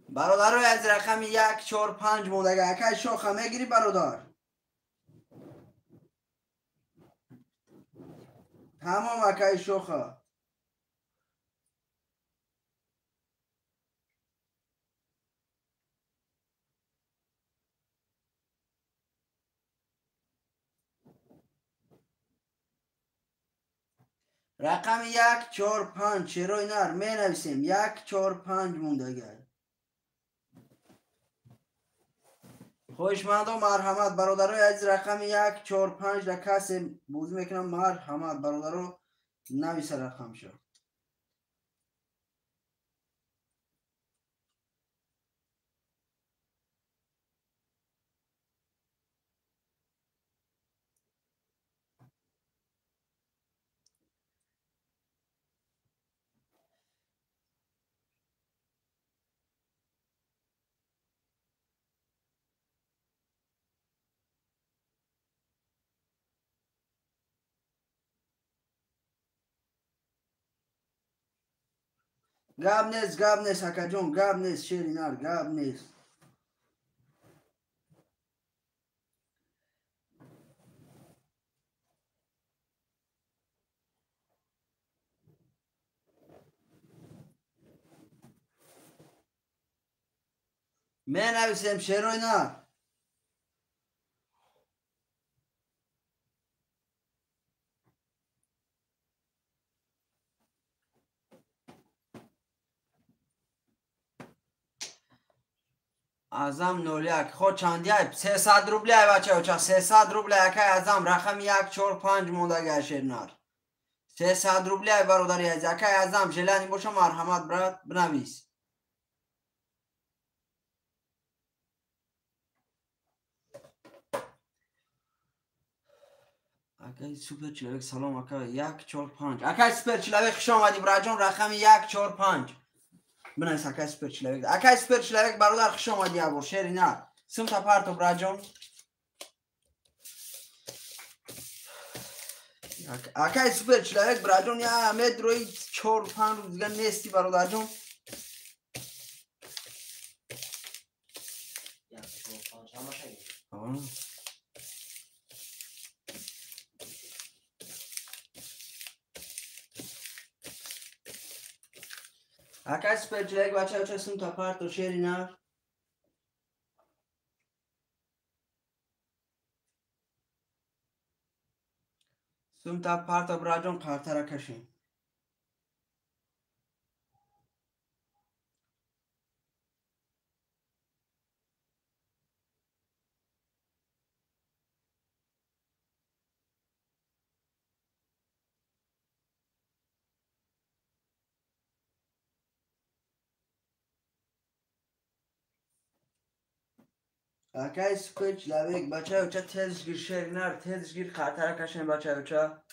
Бародарои аз рақами 1, 4, 5 мондага. Акай шоха, мегирӣ бародар? Тамом, акай шоха. Рақами 1, 4, 5 шерои нар менависем. 1, 4, 5 мондага. Хоҳишмандо, марҳамат, бародарои азиз, рақами 1, 4, 5 ра касе бозӣ мекунам, марҳамат, бародаро, нависа рақамша. Гап нест, гап нест, акаҷон, гап нест, шери нар, гап нест. Менависем шерои нар. Азам 01. Хо чандиай? 300 рубли ай бача оча, 300 рубли акай Азам, рақами 1, 4, 5 мондага шернар. 300 рубли ай бародари азиз. Акай Азам, желани боша, марҳамат, брат, бинавис. Акай супер человек, салом акай, 1, 4, 5. Акай супер человек, хуш омадӣ браҷон, рақами 1, 4, 5. Бинавис акай супер человек. Акай супер человек, бародар, хуш омадӣ ябор, шери нар. Сумта парто браҷон. Акай супер человек, браҷон, я медрои 4, 5 рӯз дига нести бародарҷон. 1, 4, 5 ҳамаша. Акай супер человек, бача оча, сумта парто, шери нар. Сумта парто браҷон, қартара кашем. Акай супер человек, бачаи оча тезш гир, шери нар, тезш гир, қартара кашем бачаи оча.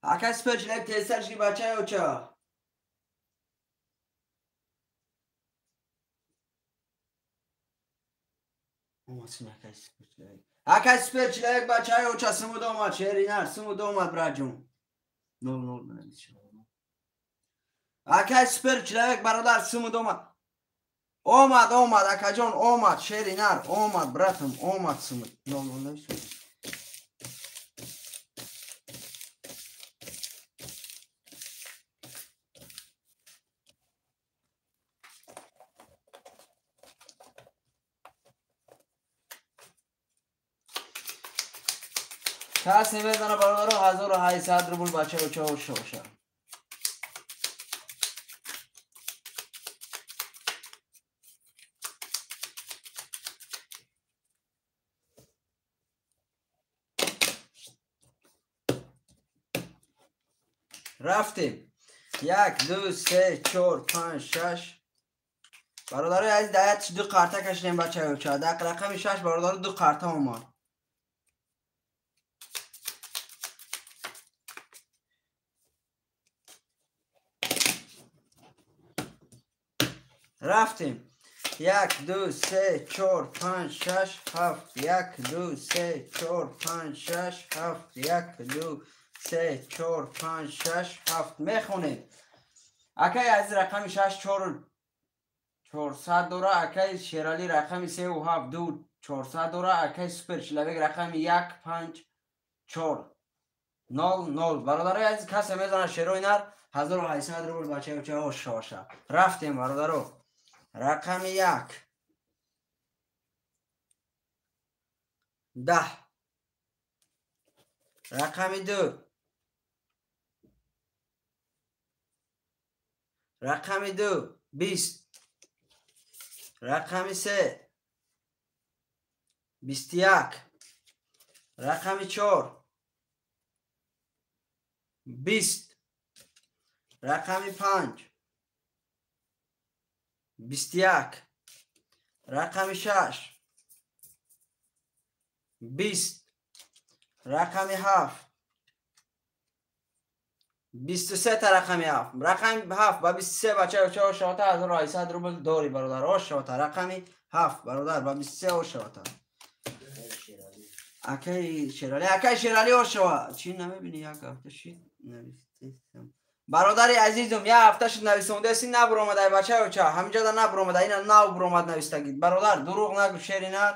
Акай супер человек, тезтарш гир бачаи оча. Акай супер человек, бачаи оча, сумуд омад, шери нар, сумуд омад, браҷун. Нол нол менависам. Акай супер человек, бародар, сумуд омад. Омад, омад, акаҷон, омад, шери нар, омад, братам, омад, сумуд. Нол нол нависам. Кас намедона бародаро 1800 рубл бача оча ошоша. Рафтем. 1 2 3 4 5 6. Бародарои азиз, даят ду қарта кашидем бача оча. Дар рақами 6 бародаро ду қарта омад. Рафтем. 1 2 3 4 5 6 7. 1 2 3 4 5 6 7. 1 2 3 4 5 6 7. Мехонем. Акай азиз рақами 6 4 400 дора, акай Шерали рақами 3 7 2 400 дора, акай супер человек рақами 1 5 4 0 0. Бародарои азиз, касе мезанад шерои нар 1800 рубл бачаи оча ошоша. Рафтем бародаро. Рақами 1 10. Рақами 2. Рақами 2 20. Рақами 3 21. Рақами 4 20. Рақами 5 21. Рақами 6 20. Рақами 7 23. Та рақами 7. Рақами 7 ба 23 бачаи оча ошота 1800 рубл дори бародар ошота. Рақами 7 бародар ба 23 ошота. Акай Шерали, акай Шерали ошова. Чӣ намебинӣ як ҳафта шид навистесам. Бародари азизум, як ҳафта шуд нависондаси набуромадай бачаи оча. Ҳаминҷода набуромада, ина нав буромад навистагид. Бародар, дурӯғ нагӯ, шери нар.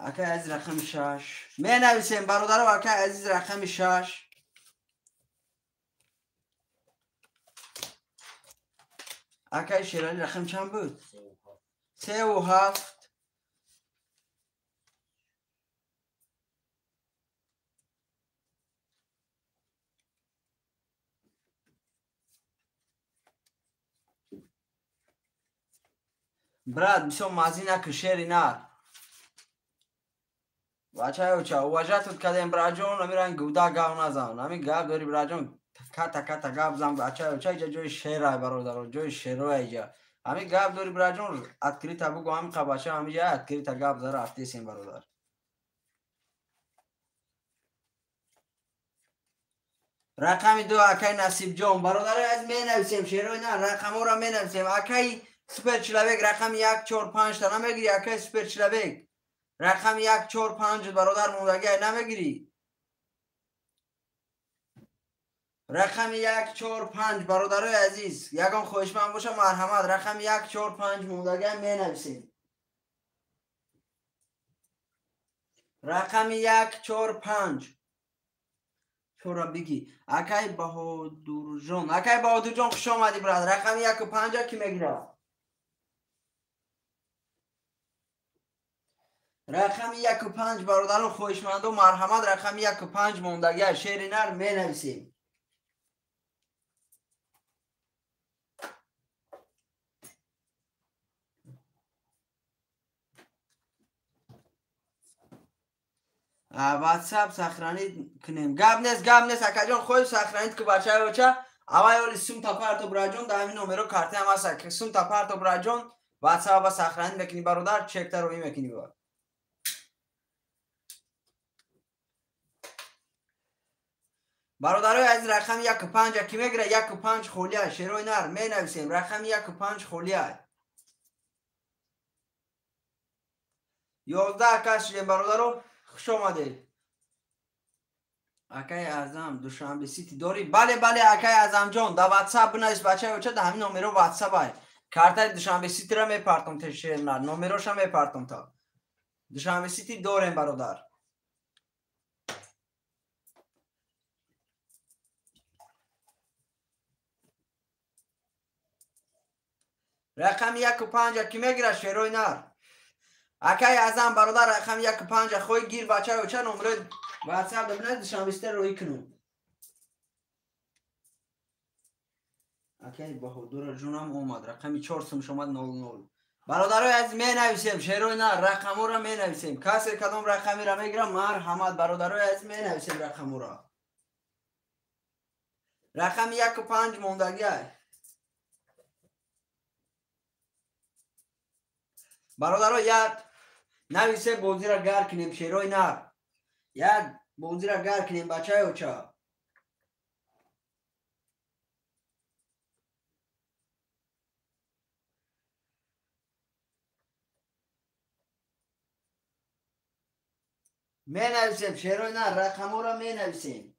Акай азиз рақами 6. Менависем бародаро, акай азиз рақами 6. Акай Шерали рақам чанд буд? 3 7. Брат, бисёр мазӣ накун, шери нар. Бачаи оча, уважатут кардем браҷон, амиран гуда гав назан. Ҳамин гап дори браҷон, ката ката гап зан бачаи оча, иҷа ҷои шерай бародаро, ҷои шерой иҷа. Ҳамин гап дори браҷон, открита бугу, ҳамин қа бача ҳамин ҷа открита гап зара рафтесем бародар. Рақами 2 акай Насибҷон, бародарои азиз менависем, шерои нар, рақамҳоро менависем. Акай супер человек рақами 1 4 5 та намегирӣ, акай супер человек. Рақами 1 4 5 бародар мондагӣ намегирӣ. Рақами 1 4 5 бародарои азиз, ягон хоҳишманд боша марҳамат, рақами 1 4 5 мондагӣ менависем. Рақами 1 4 5. Чора бигӣ. Акай Баҳодурҷон, акай Баҳодурҷон хуш омадӣ брат. Рақами 1 5 ки мегирад? Рақами 1 5 бародарон хоҳишмандо марҳамат, рақами 1 5 мондагӣ шери нар менависем. WhatsApp сохранить кунем. Гап нест, гап нест, акаҷон, хоҳӣ сохранить ку бачаи оча. Аввал оли сум тапарто браҷон, дар ҳамин номеро картаам ҳаст. Сум тапарто браҷон, WhatsApp ба сохранить мекунӣ бародар, чекта роӣ мекунӣ ба. Бародарои азиз, рақами 1-5 ки мегира, 1-5 холия, шерои нар менависем, рақами 1-5 холия. 11 кас шудем бародаро, хуш омадед. Акаи Аъзам, Душанбе Сити дорӣ? Бале, бале, акаи Аъзамҷон, дар WhatsApp бинавис бачаи оча, дар ҳамин номеро WhatsApp ай. Картаи Душанбе Ситиро мепартом шернар, номероша мепартом та. Душанбе Сити дорем бародар. Рақами 1-5 ки мегира, шерои нар. Акаи Аъзам бародар, рақами 1-5 хоҳӣ гир бачаи оча, номерои WhatsApp бинавис, Душанбе Ситиро роӣ кунум. Акаи Баҳодур ҷунам омад, рақами 4 сумш омад 00. Бародарои азиз, менависем, шерои нар, рақаморо менависем. Касе кадом рақамиро мегира, марҳамат, бародарои азиз, менависем рақаморо. Рақами 1-5 мондагиай. Бародаро, як нависем, бозиро гар кунем, шерои нар. Як бозиро гар кунем, бачаи оча. Менависем, шерои нар, рақаморо менависем.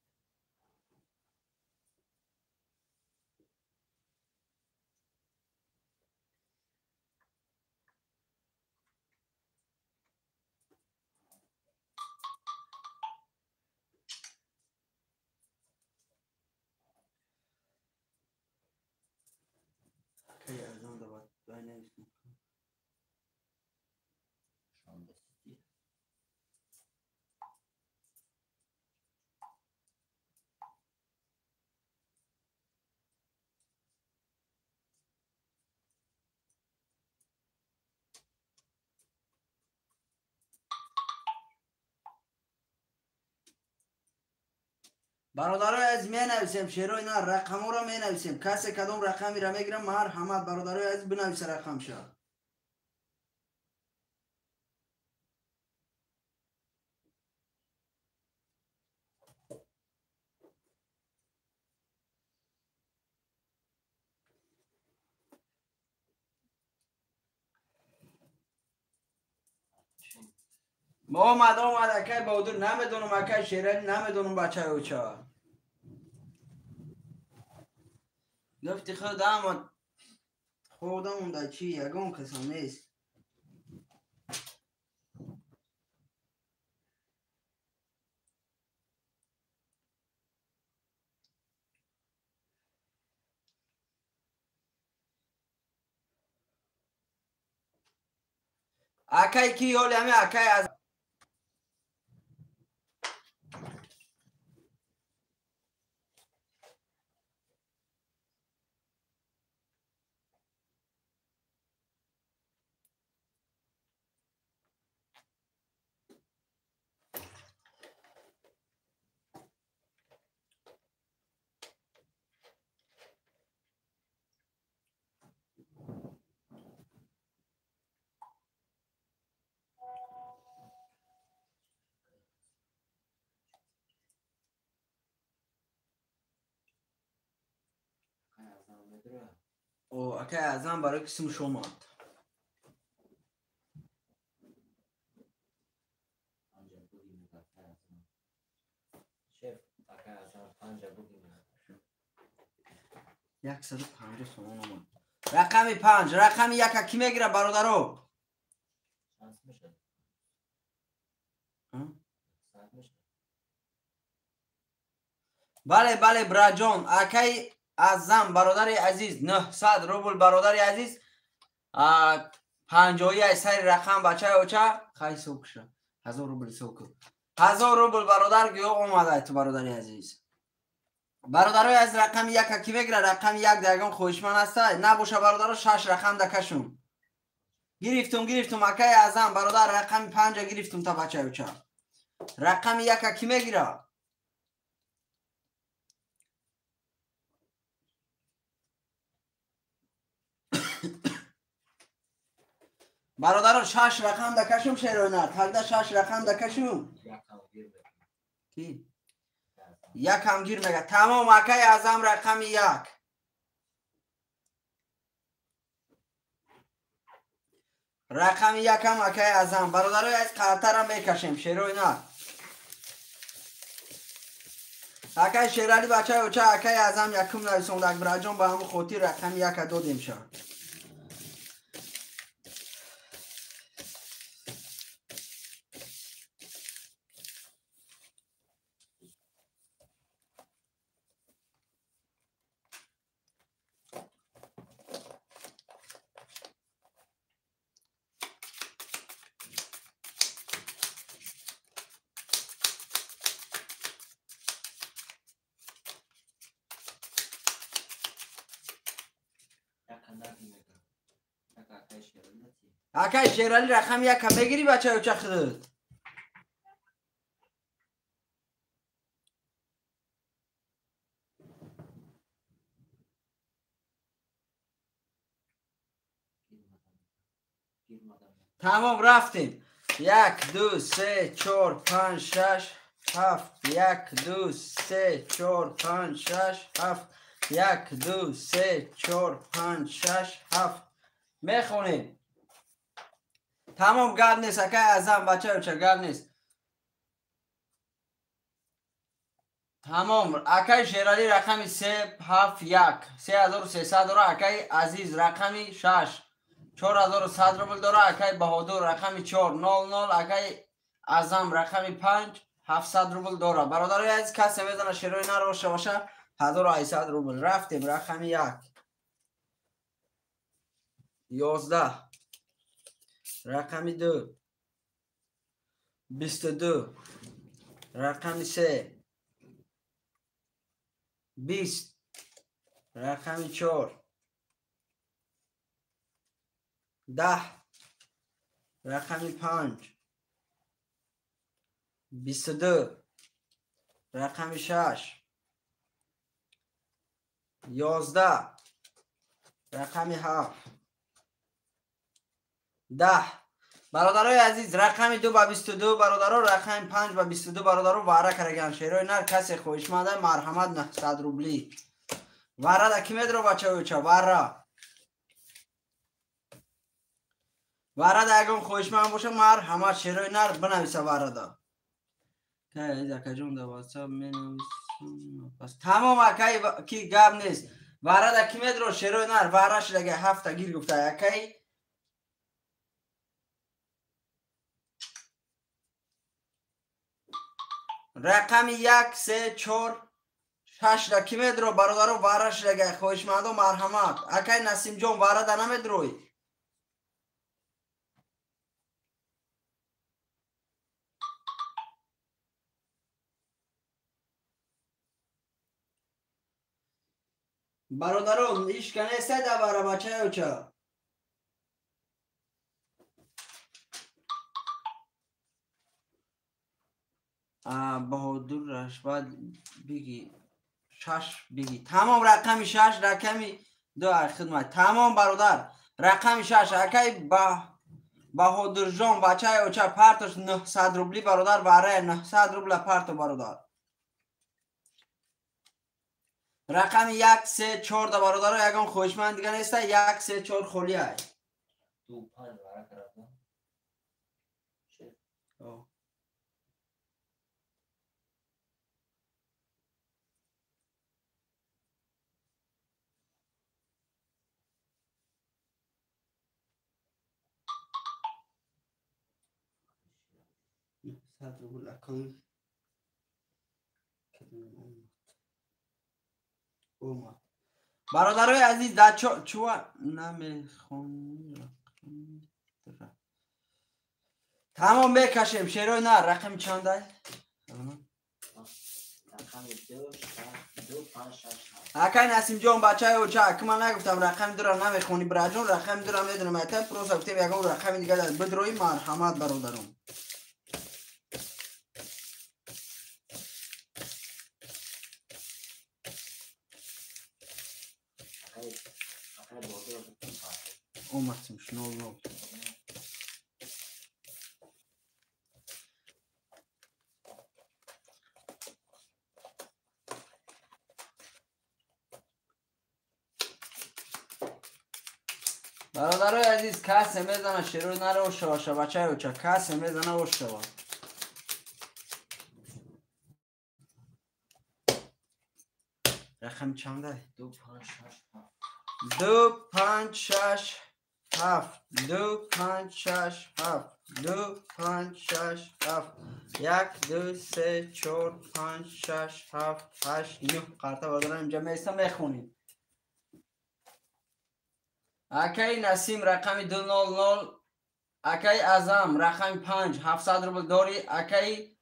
Бародарои азиз, менависем, шерои нар, рақаморо менависем. Касе кадом рақамиро мегира, марҳамат, бародарои азиз, бинависа рақамша. Омад, омад, акай Баҳодур, намедонам, акай Шерали, намедонам бачаи оча. Гуфти худ ама худам унда чи ягон касам нест. Акай ки ҳоли ҳами акай аз акай Аъзам барои кисмш омад. 150 сомон омад. Рақами 5, рақами 1 ки мегира бародаро? Бале, бале, браҷон, акай Аъзам бародари азиз, 900 рубл бародари азиз, 50 сари рақам бачаи оча, хай ҳисоб куша. 1000 рубл ҳисоб кун. 1000 рубл бародар гӯё омада ту бародари азиз. Бародарои аз рақами 1 ки мегира, рақами 1 дар ягон хоҳишманд ҳаста? Набоша бародаро, 6 рақам дакашум. Гирифтум, гирифтум, акаи Аъзам бародар, рақами 5 гирифтум та бачаи оча. Рақами яка кӣ мегирад? Бародаро, шаш рақам дакашум шерои нар. Тогда шаш рақам дакашум. Ки? Якам гир мега. Тамом, акай Азам рақами як. Рақами якам акай Азам. Бародарои аз қартарам мекашем шерои нар. Акай Шерали бачаи оча, акай Азам якум нависонд. Акбарҷон, ба ҳамун хотир рақами яка додем ша. Акай Шерали рақами яка мегирӣ бачаи оча худат? Тамом, рафтем. Як, ду, се, чор, панҷ, шаш, ҳафт. Як, ду, се, чор, панҷ, шаш, ҳафт. Як, ду, се, чор, панҷ, шаш, ҳафт. Мехонем. Тамом, гап нест, акай Азам, бачаи оча, гап нест. Тамом, акай Шерали рақами се, ҳафт, як. 3300 дора, акай Азиз рақами шаш. 4100 рубл дора, акай Баҳодур рақами чор, нол, нол, акай Азам рақами панҷ, 700 рубл дора. Бародарои азиз, касе мезана шерои нар боша боша, 1800 рубл. Рафтем, рақами як. 11. Рақами ду. 22. Рақами се. 20. Рақами чор. 10. Рақами панҷ. 22. Рақами шаш. 11. Рақами ҳафт. 10. Бародарои азиз, рақами ду ба 22, бародаро, рақами панҷ ба 22, бародаро, ваъра караган шерои нар. Касе хоҳишманда, марҳамат, 900 рубли. Ваъра да кӣ медро, бачаи оча? Ваъра. Ваъра да ягон хоҳишманд боша, марҳамат, шерои нар бинависа ваъра да. Акаҷон, да ватсап менависам. Пас тамом, акай ки гап нест. Ваъра да кӣ медро шерои нар? Ваъра шудага ҳафта гир гуфта акай. Рақами як, се, чор, шаш да кӣ медро, бародаро, ваъра шудага хоҳишмандо, марҳамат. Акай Насимҷон, ваъра да намедроӣ? Бародаро, ишка нестай да ваъра, бачаи оча? Баҳодур рашват биги, шаш биги. Тамом, рақами шаш, рақами ду хидмат. Тамом, бародар, рақами шаш, акай Баҳодурҷон, бачаи оча, партош 900 рубли, бародар, ваъраи 900 рубла парто, бародар. Рақами як, се, чор да, бародаро, ягон хоҳишманд дига неста? Як, се, чор холӣ ай. Ду, панҷ ваъра кардам. 100 рубл акон омад. Бародарои азиз, да чуа намехони. Тамом, мекашем шерои нар. Рақами чандай? Рақами ду, ду, панҷ, шаш, ҳафт. Акай Насимҷон, бачаи оча, ки ман нагуфтам рақами дура намехонӣ, бираҷон, рақами дура медонам. Айта просто гуфтем, ягон рақами дига бидроӣ, марҳамат, бародарон. Омадсим 0-0. Бародарои азиз, касе мезана шерои нара ошава, шабачаи оча, касе мезана ошава. Рақам чандай? 2 5 6 7. 2 5 6 7. 2 5 6 7. 2 5 6 7. 1 2 3 4 5 6 7 8 9. Қарта бародарам инҷа меистам мехонем. Акаи Насим рақами 200, акаи Азам рақами 5 700 рубл дорӣ, акаи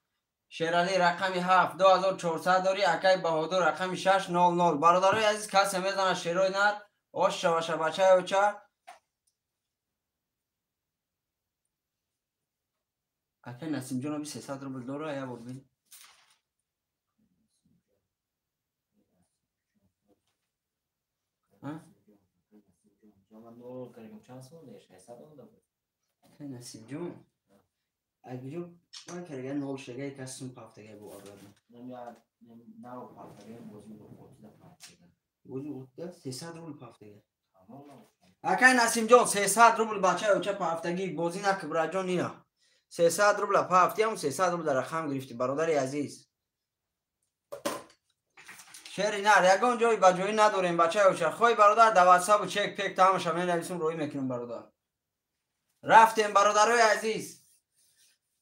Шерали рақами 7 2400 дорӣ, акаи Баҳодур рақами 6 00. Бародарои азиз, касе мезана шерои нар ош шаваша бачаи оча. Акаи Насимҷон оби 300 рубл дора, я бор бин. Насимҷон агиҷо ман карага нол шагай кас сум пафтагай бу обратно. Бози отда 300 рубл пафтагай. Акай Насимҷон 300 рубл бачаи оча пафтагӣ бозӣ наки браҷон ина. 300 рубла пафтиам 300 рубл дар рақам гирифтӣ бародари азиз. Шери нар ягон ҷой ба ҷоӣ надорем бачаи оча. Хой бародар дар ватсапу чек пек тамаша менависум роӣ мекунем бародар. Рафтем бародарои азиз.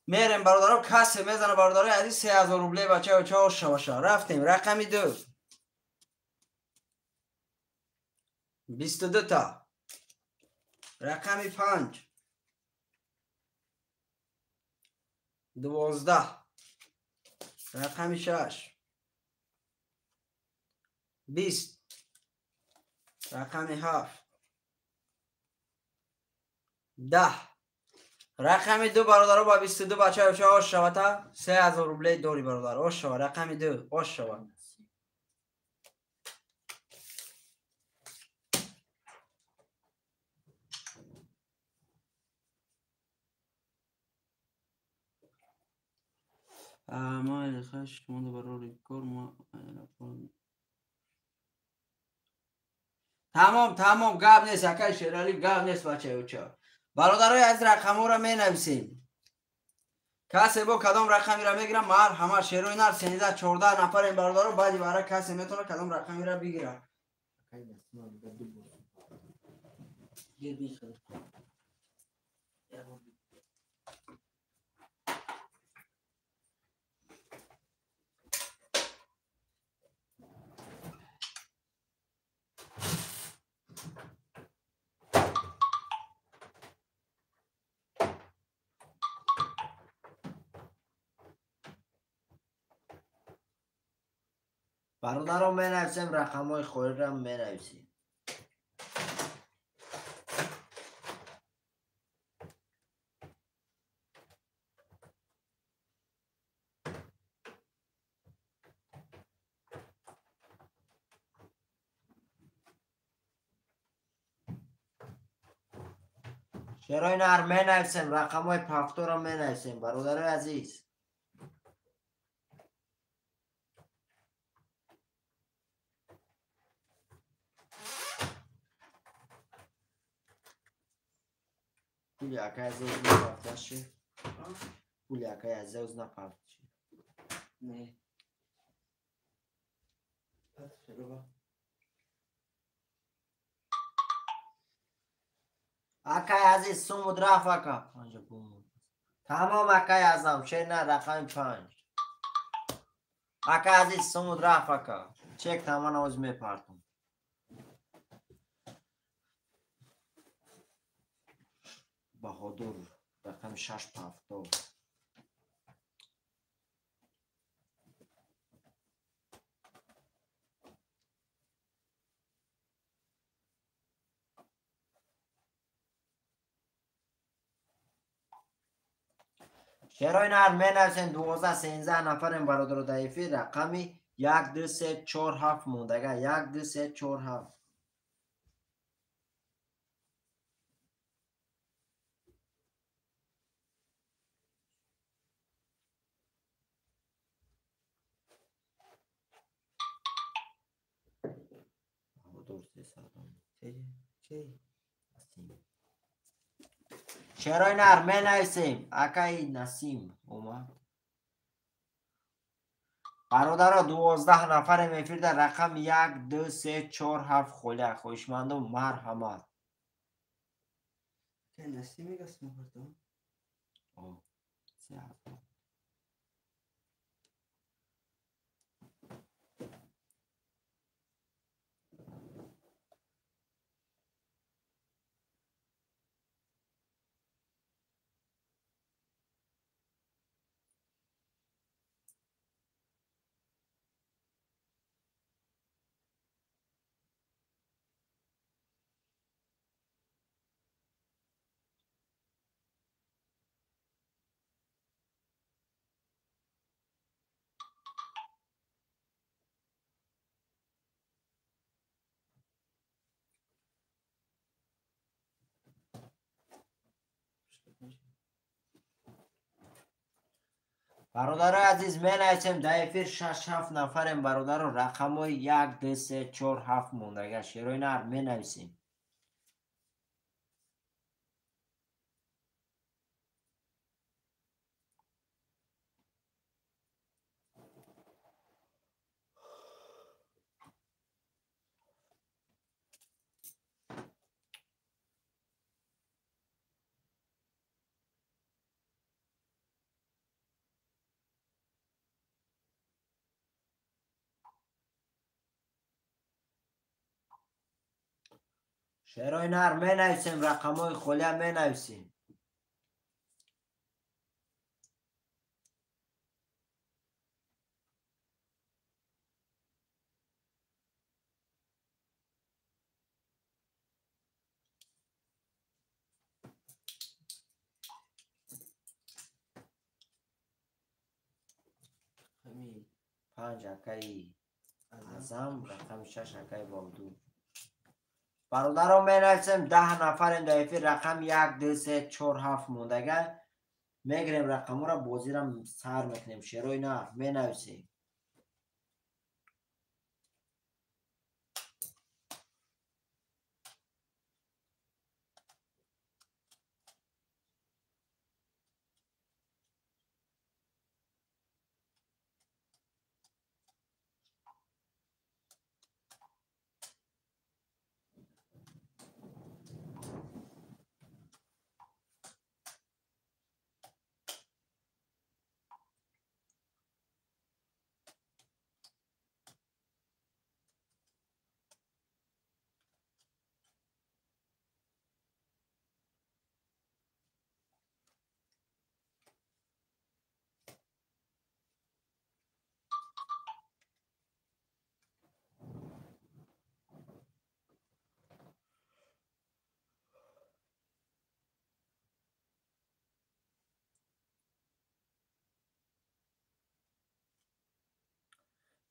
Мерем бародаро касе мезана бародарои азиз 3000 рубле бачаи оча оша баша. Рафтем рақами 2. 22 та. Рақами 5. 12. Рақами 6. 20. Рақами 7. 10. Рақами 2 бародаро ба 22 бачаи оча ош шавата 3000 рубле дорӣ бародар. Ош шава рақами 2 ош шава. Майли хаш монда барори кор ма. Тамом тамом гап нест акай Шерали гап нест бачаи оча. Бародарои аз рақамҳоро менависем. Касе бо кадом рақамеро мегирам марҳамат шерои нар 13 14 нафарем бародаро баъди вара касе метавона кадом рақамеро бигирад. Бародаро менависем рақамҳои хориро менависем. Шерои нар менависем рақамҳои пафторо менависем бародарои азиз. Пули акай Зеус напафташи? Пули акай Зеус напафташи? Не. Акай азиз сумуд рафт ака. Панҷа бумуд. Тамом акай азам шер на рақами 5. Акай азиз сумуд рафт ака. Чек таман оз мепартум. Баҳодур рақами 6 пафто. Шерои нар менависем 12 13 нафарем бародаро дар эфир рақами 1 2 3 4 7 мондага 1 2 3 4 7. 4300. Насим. Шерои нар менависем. Акаи Насим омад. Бародаро 12 нафарем эфирда рақам 1 2 3 4 7 холия. Хоҳишмандон марҳамат. Насим мегаст мухартон? О, 3000. Бародарои азиз менависем дар эфир 6-7 нафарем бародаро рақамҳои 1 2 3 4 7 мондага. Шерои нар менависем. Шерои нар менависем, рақамҳои холия менависем. Панҷ акаи Азам, рақами 6 акаи Бавдур. Бародарон менависем 10 нафарем дар эфир рақам 1 2 3 4 7 мондага. Мегирем рақамҳоро бозиро сар мекунем. Шерои нар менависем.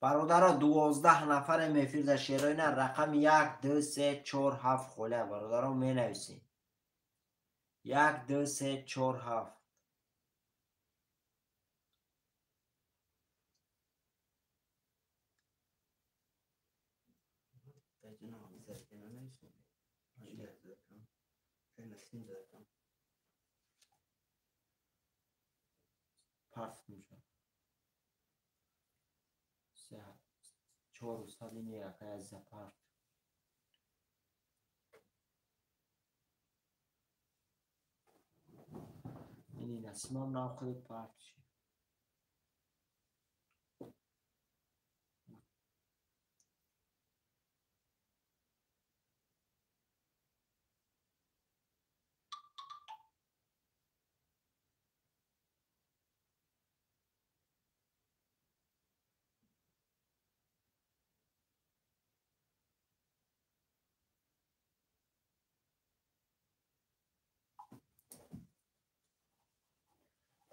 Бародаро 12 нафарем эфирда шерои нар рақами 1 2 3 4 7 холия. Бародаро менависем. 1 2 3 4 7. Парф мешавад. 400 ини акай азиза парт. Ини Насимам нав худи парт шид.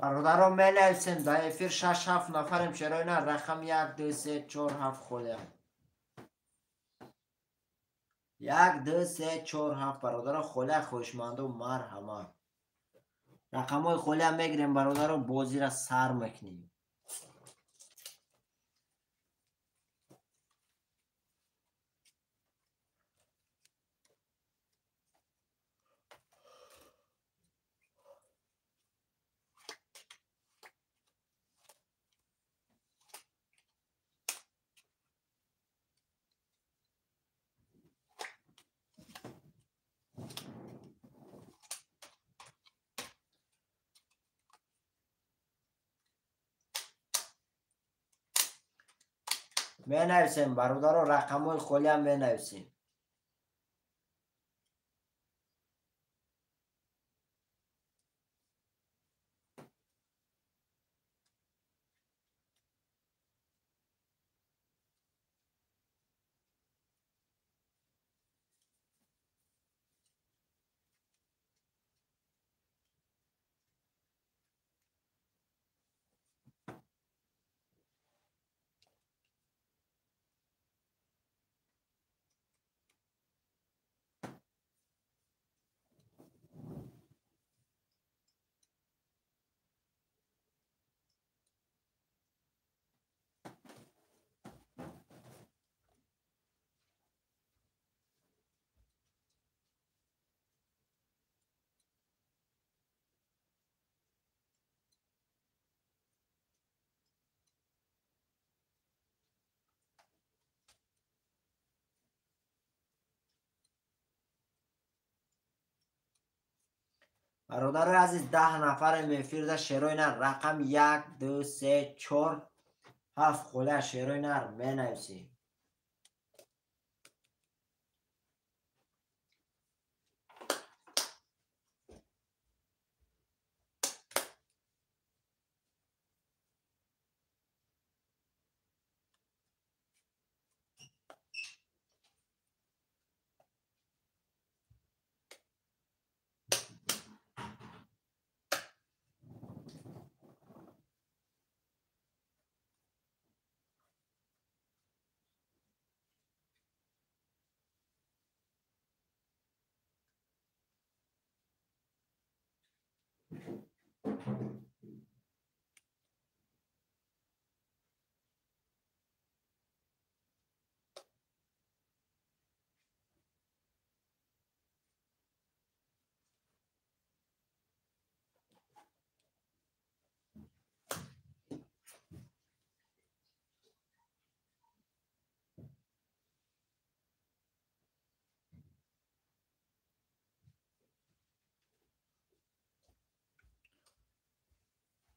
Бародарон менависем дар эфир 6-7 нафарем шерои нар рақам 1 2 3 4 7 холия. 1 2 3 4 7 бародарон холия хоҳишмандон марҳамат. Рақамҳои холия мегирем бародарон бозиро сар мекунем. Менависем бародаро, рақамҳои холиам менависем. Бародарои азиз, 10 нафарем эфирда. Шерои нар рақам 1, 2, 3, 4, 7 холия шерои нар менависӣ.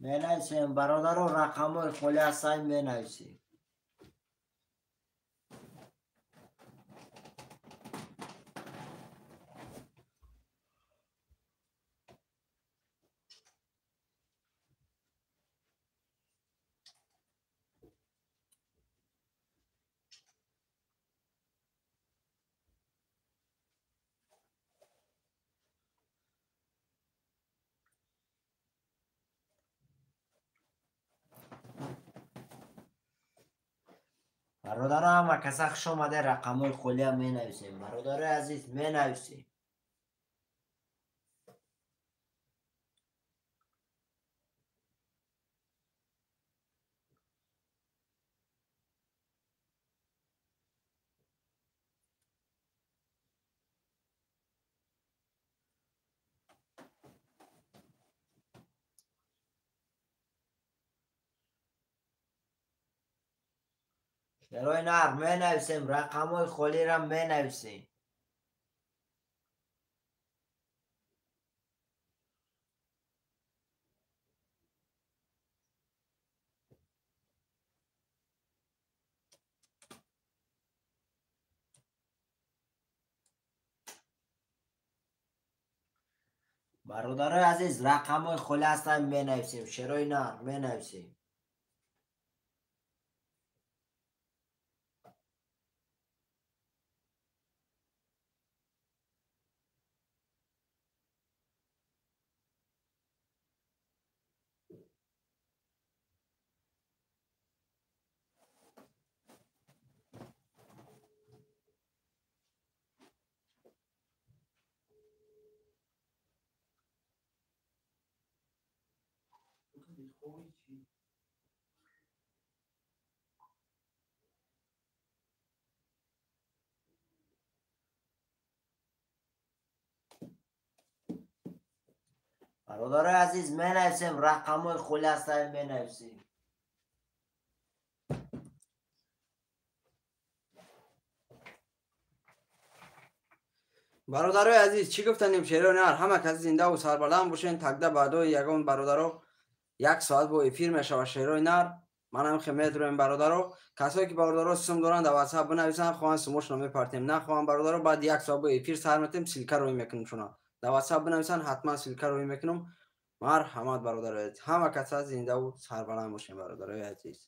Менависем бародаро, рақамҳои холи ҳастанд, менависем. Бародаро, ҳама каса хуш омаде, рақамҳои холиам менависем. Бародарои азиз, менависем. Шерои нар менависем, рақамҳои холиро менависем. Бародарои азиз, рақамҳои холи ҳастанд, менависем. Шерои нар менависем. Бародарои азиз, менависем, рақамҳои холи ҳастанд, менависем. Бародарои азиз, чӣ гуфтанем шерои нар, ҳама кас зиндаву сарбаланд бошен. Тагда баъдои ягон бародаро як соат бо эфир мешавад шерои нар. Манам хе медроем, бародаро. Касое ки, бародаро, сум доранд, дар WhatsApp бинависанд, хоҳанд, сумошона мепартем, нахоҳанд, бародаро, баъд як соат бо эфир сар метем, ссылка рӯй мекунем шуна. Дар WhatsApp бинависанд, ҳатман ссылка рӯй мекунам. Марҳамат, бародарои азиз, ҳама каса зиндаву сарбаланд бошем, бародарои азиз.